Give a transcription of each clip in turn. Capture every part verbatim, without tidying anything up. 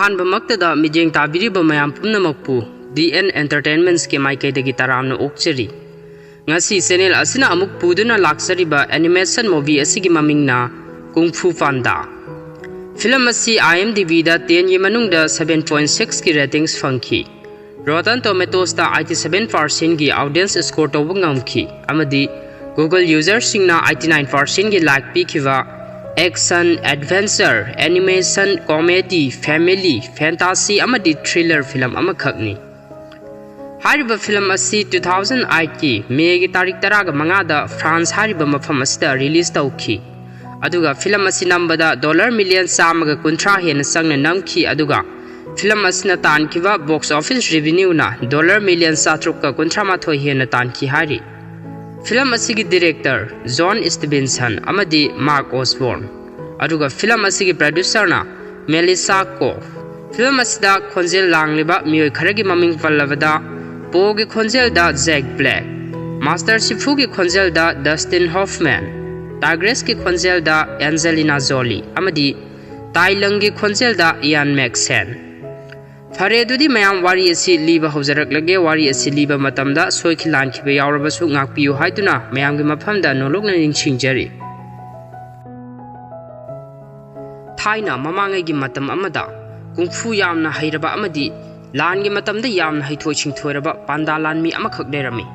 ꯑꯍꯥꯟꯕꯃꯛꯇꯗ ꯃꯤꯠꯌꯦꯡ ꯇꯥꯕꯤꯔꯤꯕ ꯃꯌꯥꯝ ꯄꯨꯝꯅꯃꯛꯄꯨ ꯗꯤ ꯑꯦꯟ ꯑꯦꯟꯇꯔꯇꯦꯟꯃꯦꯟꯠꯁꯀꯤ ꯃꯥꯏꯀꯩꯗꯒꯤ ꯇꯔꯥꯝꯅ ꯑꯣꯛꯆꯔꯤ꯫ ꯉꯁꯤ ꯆꯦꯅꯦꯜ ꯑꯁꯤꯅ ꯑꯃꯨꯛ ꯄꯨꯗꯨꯅ ꯂꯥꯛꯆꯔꯤꯕ ꯑꯦꯅꯤꯃꯦꯁꯟ ꯃꯨꯚꯤ ꯑꯁꯤꯒꯤ ꯃꯃꯤꯡꯅ ꯀꯨꯡ ꯐꯨ ꯄꯥꯟꯗꯥ꯫ ꯐꯤꯂꯝ ꯑꯁꯤ ꯑꯥꯏ ꯑꯦꯝ ꯗꯤ ꯕꯤꯗ ꯇꯦꯟꯒꯤ ꯃꯅꯨꯡꯗ ꯁꯚꯦꯟ ꯄꯣꯏꯟꯠ ꯁꯤꯛꯁꯀꯤ ꯔꯦꯇꯤꯡꯁ ꯐꯪꯈꯤ꯫ ꯔꯣꯇꯟ ꯇꯣꯃꯦꯇꯣꯁꯇ ꯑꯩꯠꯇꯤ ꯁꯚꯦꯟ ꯄꯥꯔꯁꯦꯟꯒꯤ ꯑꯣꯗꯤꯌꯦꯟꯁ ꯁ꯭ꯀꯣꯔ ꯇꯧꯕ ꯉꯝꯈꯤ ꯑꯃꯗꯤ ꯒꯨꯒꯜ ꯌꯨꯖꯔꯁꯤꯡꯅ ꯑꯩꯠꯇꯤ ꯅꯥꯏꯟ ꯄꯥꯔꯁꯦꯟꯒꯤ ꯂꯥꯏꯛ ꯄꯤꯈꯤꯕ action, adventure, animation, comedy, family, fantasy ꯑꯃꯗꯤ ꯊ꯭ꯔꯤꯂꯔ ꯐꯤꯂꯝ ꯑꯃꯈꯛꯅꯤ꯫ ꯍꯥꯏꯔꯤꯕ ꯐꯤꯂꯝ ꯑꯁꯤ ꯇꯨ ꯊꯥꯎꯖꯟ ꯑꯥꯏꯠꯀꯤ ꯃꯦꯒꯤ ꯇꯥꯔꯤꯛ ꯇꯔꯥꯒ ꯃꯉꯥꯗ ꯐ꯭ꯔꯥꯟꯁ ꯍꯥꯏꯔꯤꯕ ꯃꯐꯝ ꯑꯁꯤꯗ ꯔꯤꯂꯤꯖ ꯇꯧꯈꯤ꯫ ꯑꯗꯨꯒ ꯐꯤꯂꯝ ꯑꯁꯤ ꯅꯝꯕꯗ ꯗꯣꯂꯔ ꯃꯤꯂꯤꯌꯟ ꯆꯥꯝꯃꯒ ꯀꯨꯟꯊ꯭ꯔꯥ ꯍꯦꯟꯅ ꯆꯪꯅ ꯅꯝꯈꯤ꯫ ꯑꯗꯨꯒ ꯐꯤꯂꯝ ꯑꯁꯤꯅ ꯇꯥꯟꯈꯤꯕ ꯕꯣꯛꯁ ꯑꯣꯐꯤꯁ ꯔꯦꯚꯤꯅ꯭ꯌꯨꯅ ꯗꯣꯂꯔ ꯃꯤꯂꯤꯌꯟ ꯆꯥꯇ꯭ꯔꯨꯛꯀ ꯀꯨꯟꯊ꯭ꯔꯥ ꯃꯥꯊꯣꯏ ꯍꯦꯟꯅ ꯇꯥꯟꯈꯤ ꯍꯥꯏꯔꯤ꯫ ꯐꯤꯂꯝ ꯑꯁꯤꯒꯤ ꯗꯤꯔꯦꯛꯇꯔ ꯖꯣꯟ ꯁ꯭ꯇꯤꯕꯤꯟꯁꯟ ꯑꯃꯗꯤ ꯃꯥꯔꯛ ꯑꯣꯁꯕꯣꯔꯟ, ꯑꯗꯨꯒ ꯐꯤꯂꯝ ꯑꯁꯤꯒꯤ ꯄ꯭ꯔꯗ꯭ꯌꯨꯁꯔꯅ ꯃꯦꯂꯤꯁꯥ ꯀꯣꯐ꯫ ꯐꯤꯂꯝ ꯑꯁꯤꯗ ꯈꯣꯟꯖꯦꯜ ꯂꯥꯡꯂꯤꯕ ꯃꯤꯑꯣꯏ ꯈꯔꯒꯤ ꯃꯃꯤꯡ ꯄꯜꯂꯕꯗ, ꯄꯣꯒꯤ ꯈꯣꯟꯖꯦꯜꯗ ꯖꯦꯛ ꯕ꯭ꯂꯦꯛ, ꯃꯥꯁꯇꯔ ꯁꯤꯐꯨꯒꯤ ꯈꯣꯟꯖꯦꯜꯗ ꯗꯁꯇꯤꯟ ꯍꯣꯐꯃꯦꯟ, ꯇꯥꯏꯒ꯭ꯔꯦꯁꯀꯤ ꯈꯣꯟꯖꯦꯜꯗ ꯑꯦꯟꯖꯦꯂꯤꯅꯥ ꯖꯣꯂꯤ ꯑꯃꯗꯤ ꯇꯥꯏꯂꯪꯒꯤ ꯈꯣꯟꯖꯦꯜꯗ ꯏꯌꯥꯟ ꯃꯦꯛꯁꯦꯟ꯫ ꯐꯔꯦ, ꯑꯗꯨꯗꯤ ꯃꯌꯥꯝ ꯋꯥꯔꯤ ꯑꯁꯤ ꯂꯤꯕ ꯍꯧꯖꯔꯛꯂꯒꯦ꯫ ꯋꯥꯔꯤ ꯑꯁꯤ ꯂꯤꯕ ꯃꯇꯝꯗ ꯁꯣꯏꯈꯤ ꯂꯥꯟꯈꯤꯕ ꯌꯥꯎꯔꯕꯁꯨ ꯉꯥꯛꯄꯤꯌꯨ ꯍꯥꯏꯗꯨꯅ ꯃꯌꯥꯝꯒꯤ ꯃꯐꯝꯗ ꯅꯣꯂꯨꯛꯅ ꯅꯤꯡꯁꯤꯡꯖꯔꯤ꯫ ꯊꯥꯏꯅ ꯃꯃꯥꯡꯉꯩꯒꯤ ꯃꯇꯝ ꯑꯃꯗ ꯀꯨꯡꯐꯨ ꯌꯥꯝꯅ ꯍꯩꯔꯕ ꯑꯃꯗꯤ ꯂꯥꯟꯒꯤ ꯃꯇꯝꯗ ꯌꯥꯝꯅ ꯍꯩꯊꯣꯏ ꯁꯤꯡꯊꯣꯏꯔꯕ ꯄꯥꯟꯗꯥ ꯂꯥꯟꯃꯤ ꯑꯃꯈꯛ ꯂꯩꯔꯝꯃꯤ꯫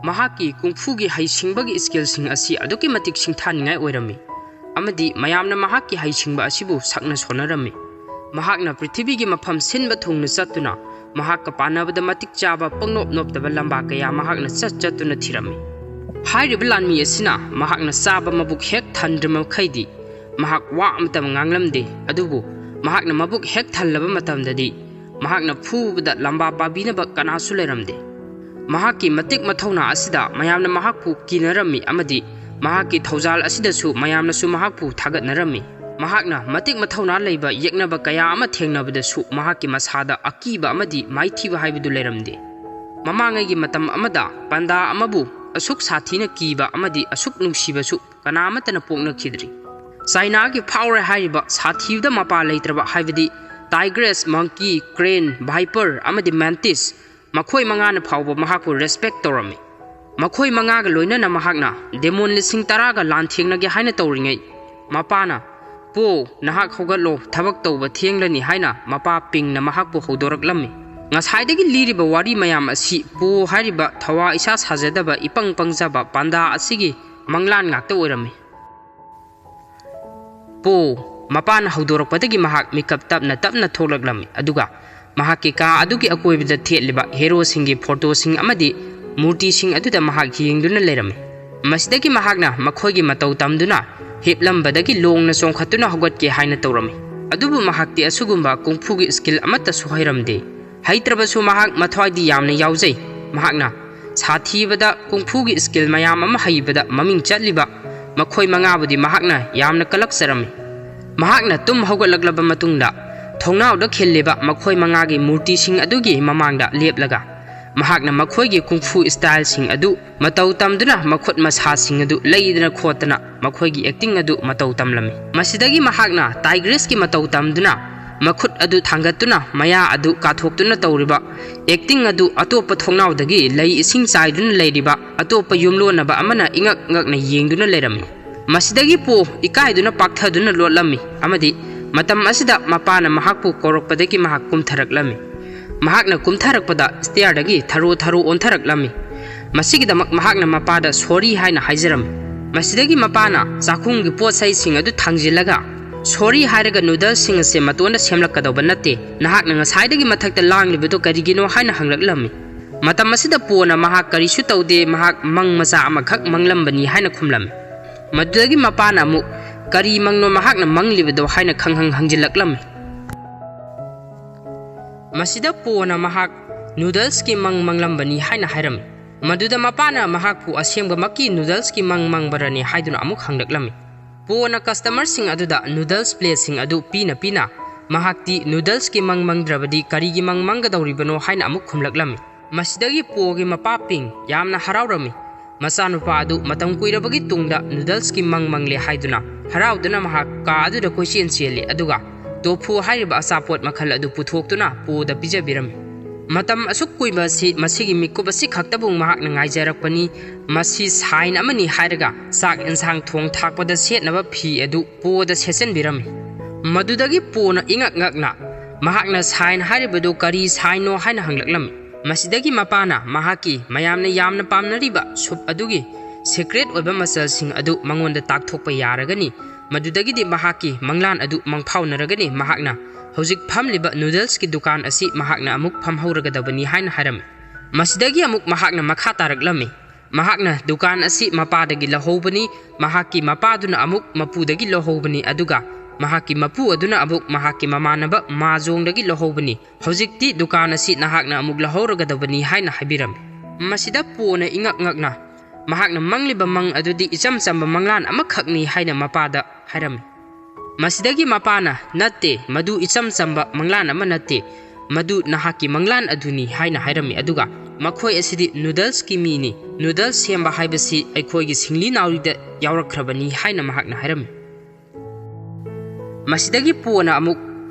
ꯃꯍꯥꯛꯀꯤ ꯀꯨꯡꯐꯨꯒꯤ ꯍꯩꯁꯤꯡꯕꯒꯤ ꯁ꯭ꯀꯤꯜꯁꯤꯡ ꯑꯁꯤ ꯑꯗꯨꯛꯀꯤ ꯃꯇꯤꯛ ꯁꯤꯡꯊꯥꯅꯤꯡꯉꯥꯏ ꯑꯣꯏꯔꯝꯃꯤ ꯑꯃꯗꯤ ꯃꯌꯥꯝꯅ ꯃꯍꯥꯛꯀꯤ ꯍꯩꯁꯤꯡꯕ ꯑꯁꯤꯕꯨ ꯁꯛꯅ ꯁꯣꯟꯅꯔꯝꯃꯤ꯫ ꯃꯍꯥꯛꯅ ꯄ꯭ꯔꯤꯊꯤꯕꯤꯒꯤ ꯃꯐꯝ ꯁꯤꯟꯕ ꯊꯨꯡꯅ ꯆꯠꯇꯨꯅ ꯃꯍꯥꯛꯀ ꯄꯥꯟꯅꯕꯗ ꯃꯇꯤꯛ ꯆꯥꯕ ꯄꯪꯅꯣꯞ ꯅꯣꯞꯇꯕ ꯂꯝꯕꯥ ꯀꯌꯥ ꯃꯍꯥꯛꯅ ꯆꯠ ꯆꯠꯇꯨꯅ ꯊꯤꯔꯝꯃꯤ꯫ ꯍꯥꯏꯔꯤꯕ ꯂꯥꯟꯃꯤ ꯑꯁꯤꯅ ꯃꯍꯥꯛꯅ ꯆꯥꯕ ꯃꯕꯨꯛ ꯍꯦꯛ ꯊꯟꯗ꯭ꯔꯤ ꯃꯈꯩꯗꯤ ꯃꯍꯥꯛ ꯋꯥ ꯑꯃꯇ ꯉꯥꯡꯂꯝꯗꯦ꯫ ꯑꯗꯨꯕꯨ ꯃꯍꯥꯛꯅ ꯃꯕꯨꯛ ꯍꯦꯛ ꯊꯜꯂꯕ ꯃꯇꯝꯗꯗꯤ ꯃꯍꯥꯛꯅ ꯐꯨꯕꯗ ꯂꯝꯕꯥ ꯄꯥꯕꯤꯅꯕ ꯀꯅꯥꯁꯨ ꯂꯩꯔꯝꯗꯦ꯫ ꯃꯍꯥꯛꯀꯤ ꯃꯇꯤꯛ ꯃꯊꯧꯅꯥ ꯑꯁꯤꯗ ꯃꯌꯥꯝꯅ ꯃꯍꯥꯛꯄꯨ ꯀꯤꯅꯔꯝꯃꯤ ꯑꯃꯗꯤ ꯃꯍꯥꯛꯀꯤ ꯊꯧꯖꯥꯜ ꯑꯁꯤꯗꯁꯨ ꯃꯌꯥꯝꯅꯁꯨ ꯃꯍꯥꯛꯄꯨ ꯊꯥꯒꯠꯅꯔꯝꯃꯤ꯫ ꯃꯍꯥꯛꯅ ꯃꯇꯤꯛ ꯃꯊꯧꯅꯥ ꯂꯩꯕ ꯌꯦꯛꯅꯕ ꯀꯌꯥ ꯑꯃ ꯊꯦꯡꯅꯕꯗꯁꯨ ꯃꯍꯥꯛꯀꯤ ꯃꯁꯥꯗ ꯑꯀꯤꯕ ꯑꯃꯗꯤ ꯃꯥꯏꯊꯤꯕ ꯍꯥꯏꯕꯗꯨ ꯂꯩꯔꯝꯗꯦ꯫ ꯃꯃꯥꯡꯉꯩꯒꯤ ꯃꯇꯝ ꯑꯃꯗ ꯄꯥꯟꯗꯥ ꯑꯃꯕꯨ ꯑꯁꯨꯛ ꯁꯥꯊꯤꯅ ꯀꯤꯕ ꯑꯃꯗꯤ ꯑꯁꯨꯛ ꯅꯨꯡꯁꯤꯕꯁꯨ ꯀꯅꯥ ꯑꯃꯠꯇꯅ ꯄꯣꯛꯅꯈꯤꯗ꯭ꯔꯤ꯫ ꯆꯥꯏꯅꯥꯒꯤ ꯐꯥꯎꯔꯦ ꯍꯥꯏꯔꯤꯕ ꯁꯥꯊꯤꯕꯗ ꯃꯄꯥ ꯂꯩꯇ꯭ꯔꯕ ꯍꯥꯏꯕꯗꯤ Tigress, monkey, crane, viper ꯑꯃꯗꯤ mantis, ꯃꯈꯣꯏ ꯃꯉꯥꯅ ꯐꯥꯎꯕ ꯃꯍꯥꯛꯄꯨ respect ꯇꯧꯔꯝꯃꯤ꯫ ꯃꯈꯣꯏ ꯃꯉꯥꯒ ꯂꯣꯏꯅꯅ ꯃꯍꯥꯛꯅ demon ꯂꯤꯁꯤꯡ ꯇꯔꯥꯒ ꯂꯥꯟꯊꯦꯡꯅꯒꯦ ꯍꯥꯏꯅ ꯇꯧꯔꯤꯉꯩ, ꯃꯄꯥꯅ, "ꯄꯣ, ꯅꯍꯥꯛ ꯍꯧꯒꯠꯂꯣ, ꯊꯕꯛ ꯇꯧꯕ ꯊꯦꯡꯂꯅꯤ" ꯍꯥꯏꯅ ꯃꯄꯥ ꯄꯤꯡꯅ ꯃꯍꯥꯛꯄꯨ ꯍꯧꯗꯣꯔꯛꯂꯝꯃꯤ꯫ ꯉꯁꯥꯏꯗꯒꯤ ꯂꯤꯔꯤꯕ ꯋꯥꯔꯤ ꯃꯌꯥꯝ ꯑꯁꯤ ꯄꯣ ꯍꯥꯏꯔꯤꯕ ꯊꯋꯥ ꯏꯁꯥ ꯁꯥꯖꯗꯕ, ꯏꯄꯪ ꯄꯪꯖꯕ ꯄꯥꯟꯗꯥ ꯑꯁꯤꯒꯤ ꯃꯪꯂꯥꯟ ꯉꯥꯛꯇ ꯑꯣꯏꯔꯝꯃꯤ꯫ ꯄꯣ, ꯃꯄꯥꯅ ꯍꯧꯗꯣꯔꯛꯄꯗꯒꯤ ꯃꯍꯥꯛ ꯃꯤꯀꯞ ꯇꯞꯅ ꯇꯞꯅ ꯊꯣꯛꯂꯛꯂꯝꯃꯤ, ꯑꯗꯨꯒ ꯃꯍꯥꯛꯀꯤ ꯀꯥ ꯑꯗꯨꯒꯤ ꯑꯀꯣꯏꯕꯗ ꯊꯦꯠꯂꯤꯕ ꯍꯦꯔꯣꯁꯤꯡꯒꯤ ꯐꯣꯇꯣꯁꯤꯡ ꯑꯃꯗꯤ ꯃꯨꯔꯇꯤꯁꯤꯡ ꯑꯗꯨꯗ ꯃꯍꯥꯛ ꯌꯦꯡꯗꯨꯅ ꯂꯩꯔꯝꯃꯤ꯫ ꯃꯁꯤꯗꯒꯤ ꯃꯍꯥꯛꯅ ꯃꯈꯣꯏꯒꯤ ꯃꯇꯧ ꯇꯝꯗꯨꯅ ꯍꯤꯞꯂꯝꯕꯗꯒꯤ ꯂꯣꯡꯅ ꯆꯣꯡꯈꯠꯇꯨꯅ ꯍꯧꯒꯠꯀꯦ ꯍꯥꯏꯅ ꯇꯧꯔꯝꯃꯤ꯫ ꯑꯗꯨꯕꯨ ꯃꯍꯥꯛꯇꯤ ꯑꯁꯤꯒꯨꯝꯕ ꯀꯨꯡꯐꯨꯒꯤ skill ꯑꯃꯠꯇꯁꯨ ꯍꯩꯔꯝꯗꯦ꯫ ꯍꯩꯇ꯭ꯔꯕꯁꯨ ꯃꯍꯥꯛ ꯃꯊ꯭ꯋꯥꯏꯗꯤ ꯌꯥꯝꯅ ꯌꯥꯎꯖꯩ꯫ ꯃꯍꯥꯛꯅ ꯁꯥꯊꯤꯕꯗ ꯀꯨꯡꯐꯨꯒꯤ skill ꯃꯌꯥꯝ ꯑꯃ ꯍꯩꯕꯗ ꯃꯃꯤꯡ ꯆꯠꯂꯤꯕ ꯃꯈꯣꯏ ꯃꯉꯥꯕꯨꯗꯤ ꯃꯍꯥꯛꯅ ꯌꯥꯝꯅ ꯀꯂꯛꯆꯔꯝꯃꯤ꯫ ꯃꯍꯥꯛꯅ ꯇꯨꯝ ꯍꯧꯒꯠꯂꯛꯂꯕ ꯃꯇꯨꯡꯗ ꯊꯣꯡꯅꯥꯎꯗ ꯈꯤꯜꯂꯤꯕ ꯃꯈꯣꯏ ꯃꯉꯥꯒꯤ ꯃꯨꯔꯇꯤꯁꯤꯡ ꯑꯗꯨꯒꯤ ꯃꯃꯥꯡꯗ ꯂꯦꯞꯂꯒ ꯃꯍꯥꯛꯅ ꯃꯈꯣꯏꯒꯤ ꯀꯨꯡꯐꯨ styleꯁꯤꯡ ꯑꯗꯨ ꯃꯇꯧ ꯇꯝꯗꯨꯅ ꯃꯈꯨꯠ ꯃꯁꯥꯁꯤꯡ ꯑꯗꯨ ꯂꯩꯗꯅ ꯈꯣꯠꯇꯅ ꯃꯈꯣꯏꯒꯤ acting ꯑꯗꯨ ꯃꯇꯧ ꯇꯝꯂꯝꯃꯤ꯫ ꯃꯁꯤꯗꯒꯤ ꯃꯍꯥꯛꯅ Tigressꯀꯤ ꯃꯇꯧ ꯇꯝꯗꯨꯅ ꯃꯈꯨꯠ ꯑꯗꯨ ꯊꯥꯡꯒꯠꯇꯨꯅ ꯃꯌꯥ ꯑꯗꯨ ꯀꯥꯊꯣꯛꯇꯨꯅ ꯇꯧꯔꯤꯕ acting ꯑꯗꯨ ꯑꯇꯣꯞꯄ ꯊꯣꯡꯅꯥꯎꯗꯒꯤ ꯂꯩ ꯏꯁꯤꯡ ꯆꯥꯏꯗꯨꯅ ꯂꯩꯔꯤꯕ ꯑꯇꯣꯞꯄ ꯌꯨꯝꯂꯣꯟꯅꯕ ꯑꯃꯅ ꯏꯉꯛ ꯉꯛꯅ ꯌꯦꯡꯗꯨꯅ ꯂꯩꯔꯝꯃꯤ꯫ ꯃꯁꯤꯗꯒꯤ ꯄꯣ ꯏꯀꯥꯏꯗꯨꯅ ꯄꯥꯛꯊꯗꯨꯅ ꯂꯣꯠꯂꯝꯃꯤ ꯑꯃꯗꯤ ꯃꯇꯝ ꯑꯁꯤꯗ ꯃꯄꯥꯅ ꯃꯍꯥꯛꯄꯨ ꯀꯧꯔꯛꯄꯗꯒꯤ ꯃꯍꯥꯛ ꯀꯨꯝꯊꯔꯛꯂꯝꯃꯤ꯫ ꯃꯍꯥꯛꯅ ꯀꯨꯝꯊꯔꯛꯄꯗ stairꯗꯒꯤ ꯊꯔꯣ ꯊꯔꯣ ꯑꯣꯟꯊꯔꯛꯂꯝꯃꯤ꯫ ꯃꯁꯤꯒꯤꯗꯃꯛ ꯃꯍꯥꯛꯅ ꯃꯄꯥꯗ sorry ꯍꯥꯏꯅ ꯍꯥꯏꯖꯔꯝꯃꯤ꯫ ꯃꯁꯤꯗꯒꯤ ꯃꯄꯥꯅ ꯆꯥꯛꯈꯨꯝꯒꯤ ꯄꯣꯠ ꯆꯩꯁꯤꯡ ꯑꯗꯨ ꯊꯥꯡꯖꯤꯜꯂꯒ, "Sorry ꯍꯥꯏꯔꯒ noodleꯁꯤꯡ ꯑꯁꯦ ꯃꯇꯣꯟꯗ ꯁꯦꯝꯂꯛꯀꯗꯧꯕ ꯅꯠꯇꯦ꯫ ꯅꯍꯥꯛꯅ ꯉꯁꯥꯏꯗꯒꯤ ꯃꯊꯛꯇ ꯂꯥꯡꯂꯤꯕꯗꯨ ꯀꯔꯤꯒꯤꯅꯣ?" ꯍꯥꯏꯅ ꯍꯪꯂꯛꯂꯝꯃꯤ꯫ ꯃꯇꯝ ꯑꯁꯤꯗ ꯄꯣꯅ ꯃꯍꯥꯛ ꯀꯔꯤꯁꯨ ꯇꯧꯗꯦ, ꯃꯍꯥꯛ ꯃꯪ ꯃꯆꯥ ꯑꯃꯈꯛ ꯃꯪꯂꯝꯕꯅꯤ ꯍꯥꯏꯅ ꯈꯨꯝꯂꯝꯃꯤ꯫ ꯃꯗꯨꯗꯒꯤ ꯃꯄꯥꯅ ꯑꯃꯨꯛ, "ꯀꯔꯤ ꯃꯪꯅꯣ ꯃꯍꯥꯛꯅ ꯃꯪꯂꯤꯕꯗꯣ?" ꯍꯥꯏꯅ ꯈꯪꯍꯪ ꯍꯪꯖꯤꯜꯂꯛꯂꯝꯃꯤ꯫ ꯃꯁꯤꯗ ꯄꯣꯅ ꯃꯍꯥꯛ noodlesꯀꯤ ꯃꯪ ꯃꯪꯂꯝꯕꯅꯤ ꯍꯥꯏꯅ ꯍꯥꯏꯔꯝꯃꯤ꯫ ꯃꯗꯨꯗ ꯃꯄꯥꯅ ꯃꯍꯥꯛꯄꯨ ꯑꯁꯦꯡꯕꯃꯛꯀꯤ noodlesꯀꯤ ꯃꯪ ꯃꯪꯕꯔꯅꯤ ꯍꯥꯏꯗꯨꯅ ꯑꯃꯨꯛ ꯍꯪꯂꯛꯂꯝꯃꯤ꯫ ꯄꯣꯅ customerꯁꯤꯡ ꯑꯗꯨꯗ noodles plateꯁꯤꯡ ꯑꯗꯨ ꯄꯤꯅ ꯄꯤꯅ, ꯃꯍꯥꯛꯇꯤ noodlesꯀꯤ ꯃꯪ ꯃꯪꯗ꯭ꯔꯕꯗꯤ ꯀꯔꯤꯒꯤ ꯃꯪ ꯃꯪꯒꯗꯧꯔꯤꯕꯅꯣ ꯍꯥꯏꯅ ꯑꯃꯨꯛ ꯈꯨꯝꯂꯛꯂꯝꯃꯤ꯫ ꯃꯁꯤꯗꯒꯤ ꯄꯣꯒꯤ ꯃꯄꯥ ꯄꯤꯡ ꯌꯥꯝꯅ ꯍꯔꯥꯎꯔꯝꯃꯤ꯫ ꯃꯆꯥꯅꯨꯄꯥ ꯑꯗꯨ ꯃꯇꯝ ꯀꯨꯏꯔꯕꯒꯤ ꯇꯨꯡꯗ noodlesꯀꯤ ꯃꯪ ꯃꯪꯂꯦ ꯍꯥꯏꯗꯨꯅ ꯍꯔꯥꯎꯗꯨꯅ ꯃꯍꯥꯛ ꯀꯥ ꯑꯗꯨꯗ ꯀꯣꯏꯆꯦꯟ ꯆꯦꯜꯂꯤ, ꯑꯗꯨꯒ ꯇꯣꯐꯨ ꯍꯥꯏꯔꯤꯕ ꯑꯆꯥꯄꯣꯠ ꯃꯈꯜ ꯑꯗꯨ ꯄꯨꯊꯣꯛꯇꯨꯅ ꯄꯣꯗ ꯄꯤꯖꯕꯤꯔꯝꯃꯤ꯫ ꯃꯇꯝ ꯑꯁꯨꯛ ꯀꯨꯏꯕ ꯑꯁꯤ ꯃꯁꯤꯒꯤ ꯃꯤꯀꯨꯞ ꯑꯁꯤ ꯈꯛꯇꯕꯨ ꯃꯍꯥꯛꯅ ꯉꯥꯏꯖꯔꯛꯄꯅꯤ꯫ ꯃꯁꯤ ꯁꯥꯏꯟ ꯑꯃꯅꯤ ꯍꯥꯏꯔꯒ ꯆꯥꯛ ꯏꯟꯁꯥꯡ ꯊꯣꯡ ꯊꯥꯛꯄꯗ ꯁꯦꯠꯅꯕ ꯐꯤ ꯑꯗꯨ ꯄꯣꯗ ꯁꯦꯠꯆꯟꯕꯤꯔꯝꯃꯤ꯫ ꯃꯗꯨꯗꯒꯤ ꯄꯣꯅ ꯏꯉꯛ ꯉꯛꯅ ꯃꯍꯥꯛꯅ ꯁꯥꯏꯟ ꯍꯥꯏꯔꯤꯕꯗꯨ ꯀꯔꯤ ꯁꯥꯏꯟꯅꯣ ꯍꯥꯏꯅ ꯍꯪꯂꯛꯂꯝꯃꯤ꯫ ꯃꯁꯤꯗꯒꯤ ꯃꯄꯥꯅ ꯃꯍꯥꯛꯀꯤ ꯃꯌꯥꯝꯅ ꯌꯥꯝꯅ ꯄꯥꯝꯅꯔꯤꯕ ꯁꯨꯞ ꯑꯗꯨꯒꯤ ꯁꯤꯀ꯭ꯔꯦꯠ ꯑꯣꯏꯕ ꯃꯆꯜꯁꯤꯡ ꯑꯗꯨ ꯃꯉꯣꯟꯗ ꯇꯥꯛꯊꯣꯛꯄ ꯌꯥꯔꯒꯅꯤ꯫ ꯃꯗꯨꯗꯒꯤꯗꯤ ꯃꯍꯥꯛꯀꯤ ꯃꯪꯂꯥꯟ ꯑꯗꯨ ꯃꯪꯐꯥꯎꯅꯔꯒꯅꯤ꯫ ꯃꯍꯥꯛꯅ ꯍꯧꯖꯤꯛ ꯐꯝꯂꯤꯕ ꯅꯨꯗꯜꯁꯀꯤ ꯗꯨꯀꯥꯟ ꯑꯁꯤ ꯃꯍꯥꯛꯅ ꯑꯃꯨꯛ ꯐꯝꯍꯧꯔꯒꯗꯕꯅꯤ ꯍꯥꯏꯅ ꯍꯥꯏꯔꯝꯃꯤ꯫ ꯃꯁꯤꯗꯒꯤ ꯑꯃꯨꯛ ꯃꯍꯥꯛꯅ ꯃꯈꯥ ꯇꯥꯔꯛꯂꯝꯃꯤ꯫ ꯃꯍꯥꯛꯅ ꯗꯨꯀꯥꯟ ꯑꯁꯤ ꯃꯄꯥꯗꯒꯤ ꯂꯧꯍꯧꯕꯅꯤ, ꯃꯍꯥꯛꯀꯤ ꯃꯄꯥꯗꯨꯅ ꯑꯃꯨꯛ ꯃꯄꯨꯗꯒꯤ ꯂꯧꯍꯧꯕꯅꯤ, ꯑꯗꯨꯒ ꯃꯍꯥꯛꯀꯤ ꯃꯄꯨ ꯑꯗꯨꯅ ꯑꯃꯨꯛ ꯃꯍꯥꯛꯀꯤ ꯃꯃꯥꯟꯅꯕ ꯃꯥꯖꯣꯡꯗꯒꯤ ꯂꯧꯍꯧꯕꯅꯤ꯫ ꯍꯧꯖꯤꯛꯇꯤ ꯗꯨꯀꯥꯟ ꯑꯁꯤ ꯅꯍꯥꯛꯅ ꯑꯃꯨꯛ ꯂꯧꯍꯧꯔꯒꯗꯕꯅꯤ ꯍꯥꯏꯅ ꯍꯥꯏꯕꯤꯔꯝꯃꯤ꯫ ꯃꯁꯤꯗ ꯄꯣꯅ ꯏꯉꯛ ꯉꯛꯅ ꯃꯍꯥꯛꯅ ꯃꯪꯂꯤꯕ ꯃꯪ ꯑꯗꯨꯗꯤ ꯏꯆꯝ ꯆꯝꯕ ꯃꯪꯂꯥꯟ ꯑꯃꯈꯛꯅꯤ ꯍꯥꯏꯅ ꯃꯄꯥꯗ ꯍꯥꯏꯔꯝꯃꯤ꯫ ꯃꯁꯤꯗꯒꯤ ꯃꯄꯥꯅ, "ꯅꯠꯇꯦ, ꯃꯗꯨ ꯏꯆꯝ ꯆꯝꯕ ꯃꯪꯂꯥꯟ ꯑꯃ ꯅꯠꯇꯦ, ꯃꯗꯨ ꯅꯍꯥꯛꯀꯤ ꯃꯪꯂꯥꯟ ꯑꯗꯨꯅꯤ" ꯍꯥꯏꯅ ꯍꯥꯏꯔꯝꯃꯤ꯫ ꯑꯗꯨꯒ ꯃꯈꯣꯏ ꯑꯁꯤꯗꯤ ꯅꯨꯗꯜꯁꯀꯤ ꯃꯤꯅꯤ, ꯅꯨꯗꯜꯁ ꯁꯦꯝꯕ ꯍꯥꯏꯕꯁꯤ ꯑꯩꯈꯣꯏꯒꯤ ꯁꯤꯡꯂꯤ ꯅꯥꯎꯔꯤꯗ ꯌꯥꯎꯔꯛꯈ꯭ꯔꯕꯅꯤ ꯍꯥꯏꯅ ꯃꯍꯥꯛꯅ ꯍꯥꯏꯔꯝꯃꯤ꯫ ꯃꯁꯤꯗꯒꯤ ꯄꯣꯅ ꯑꯃꯨꯛ,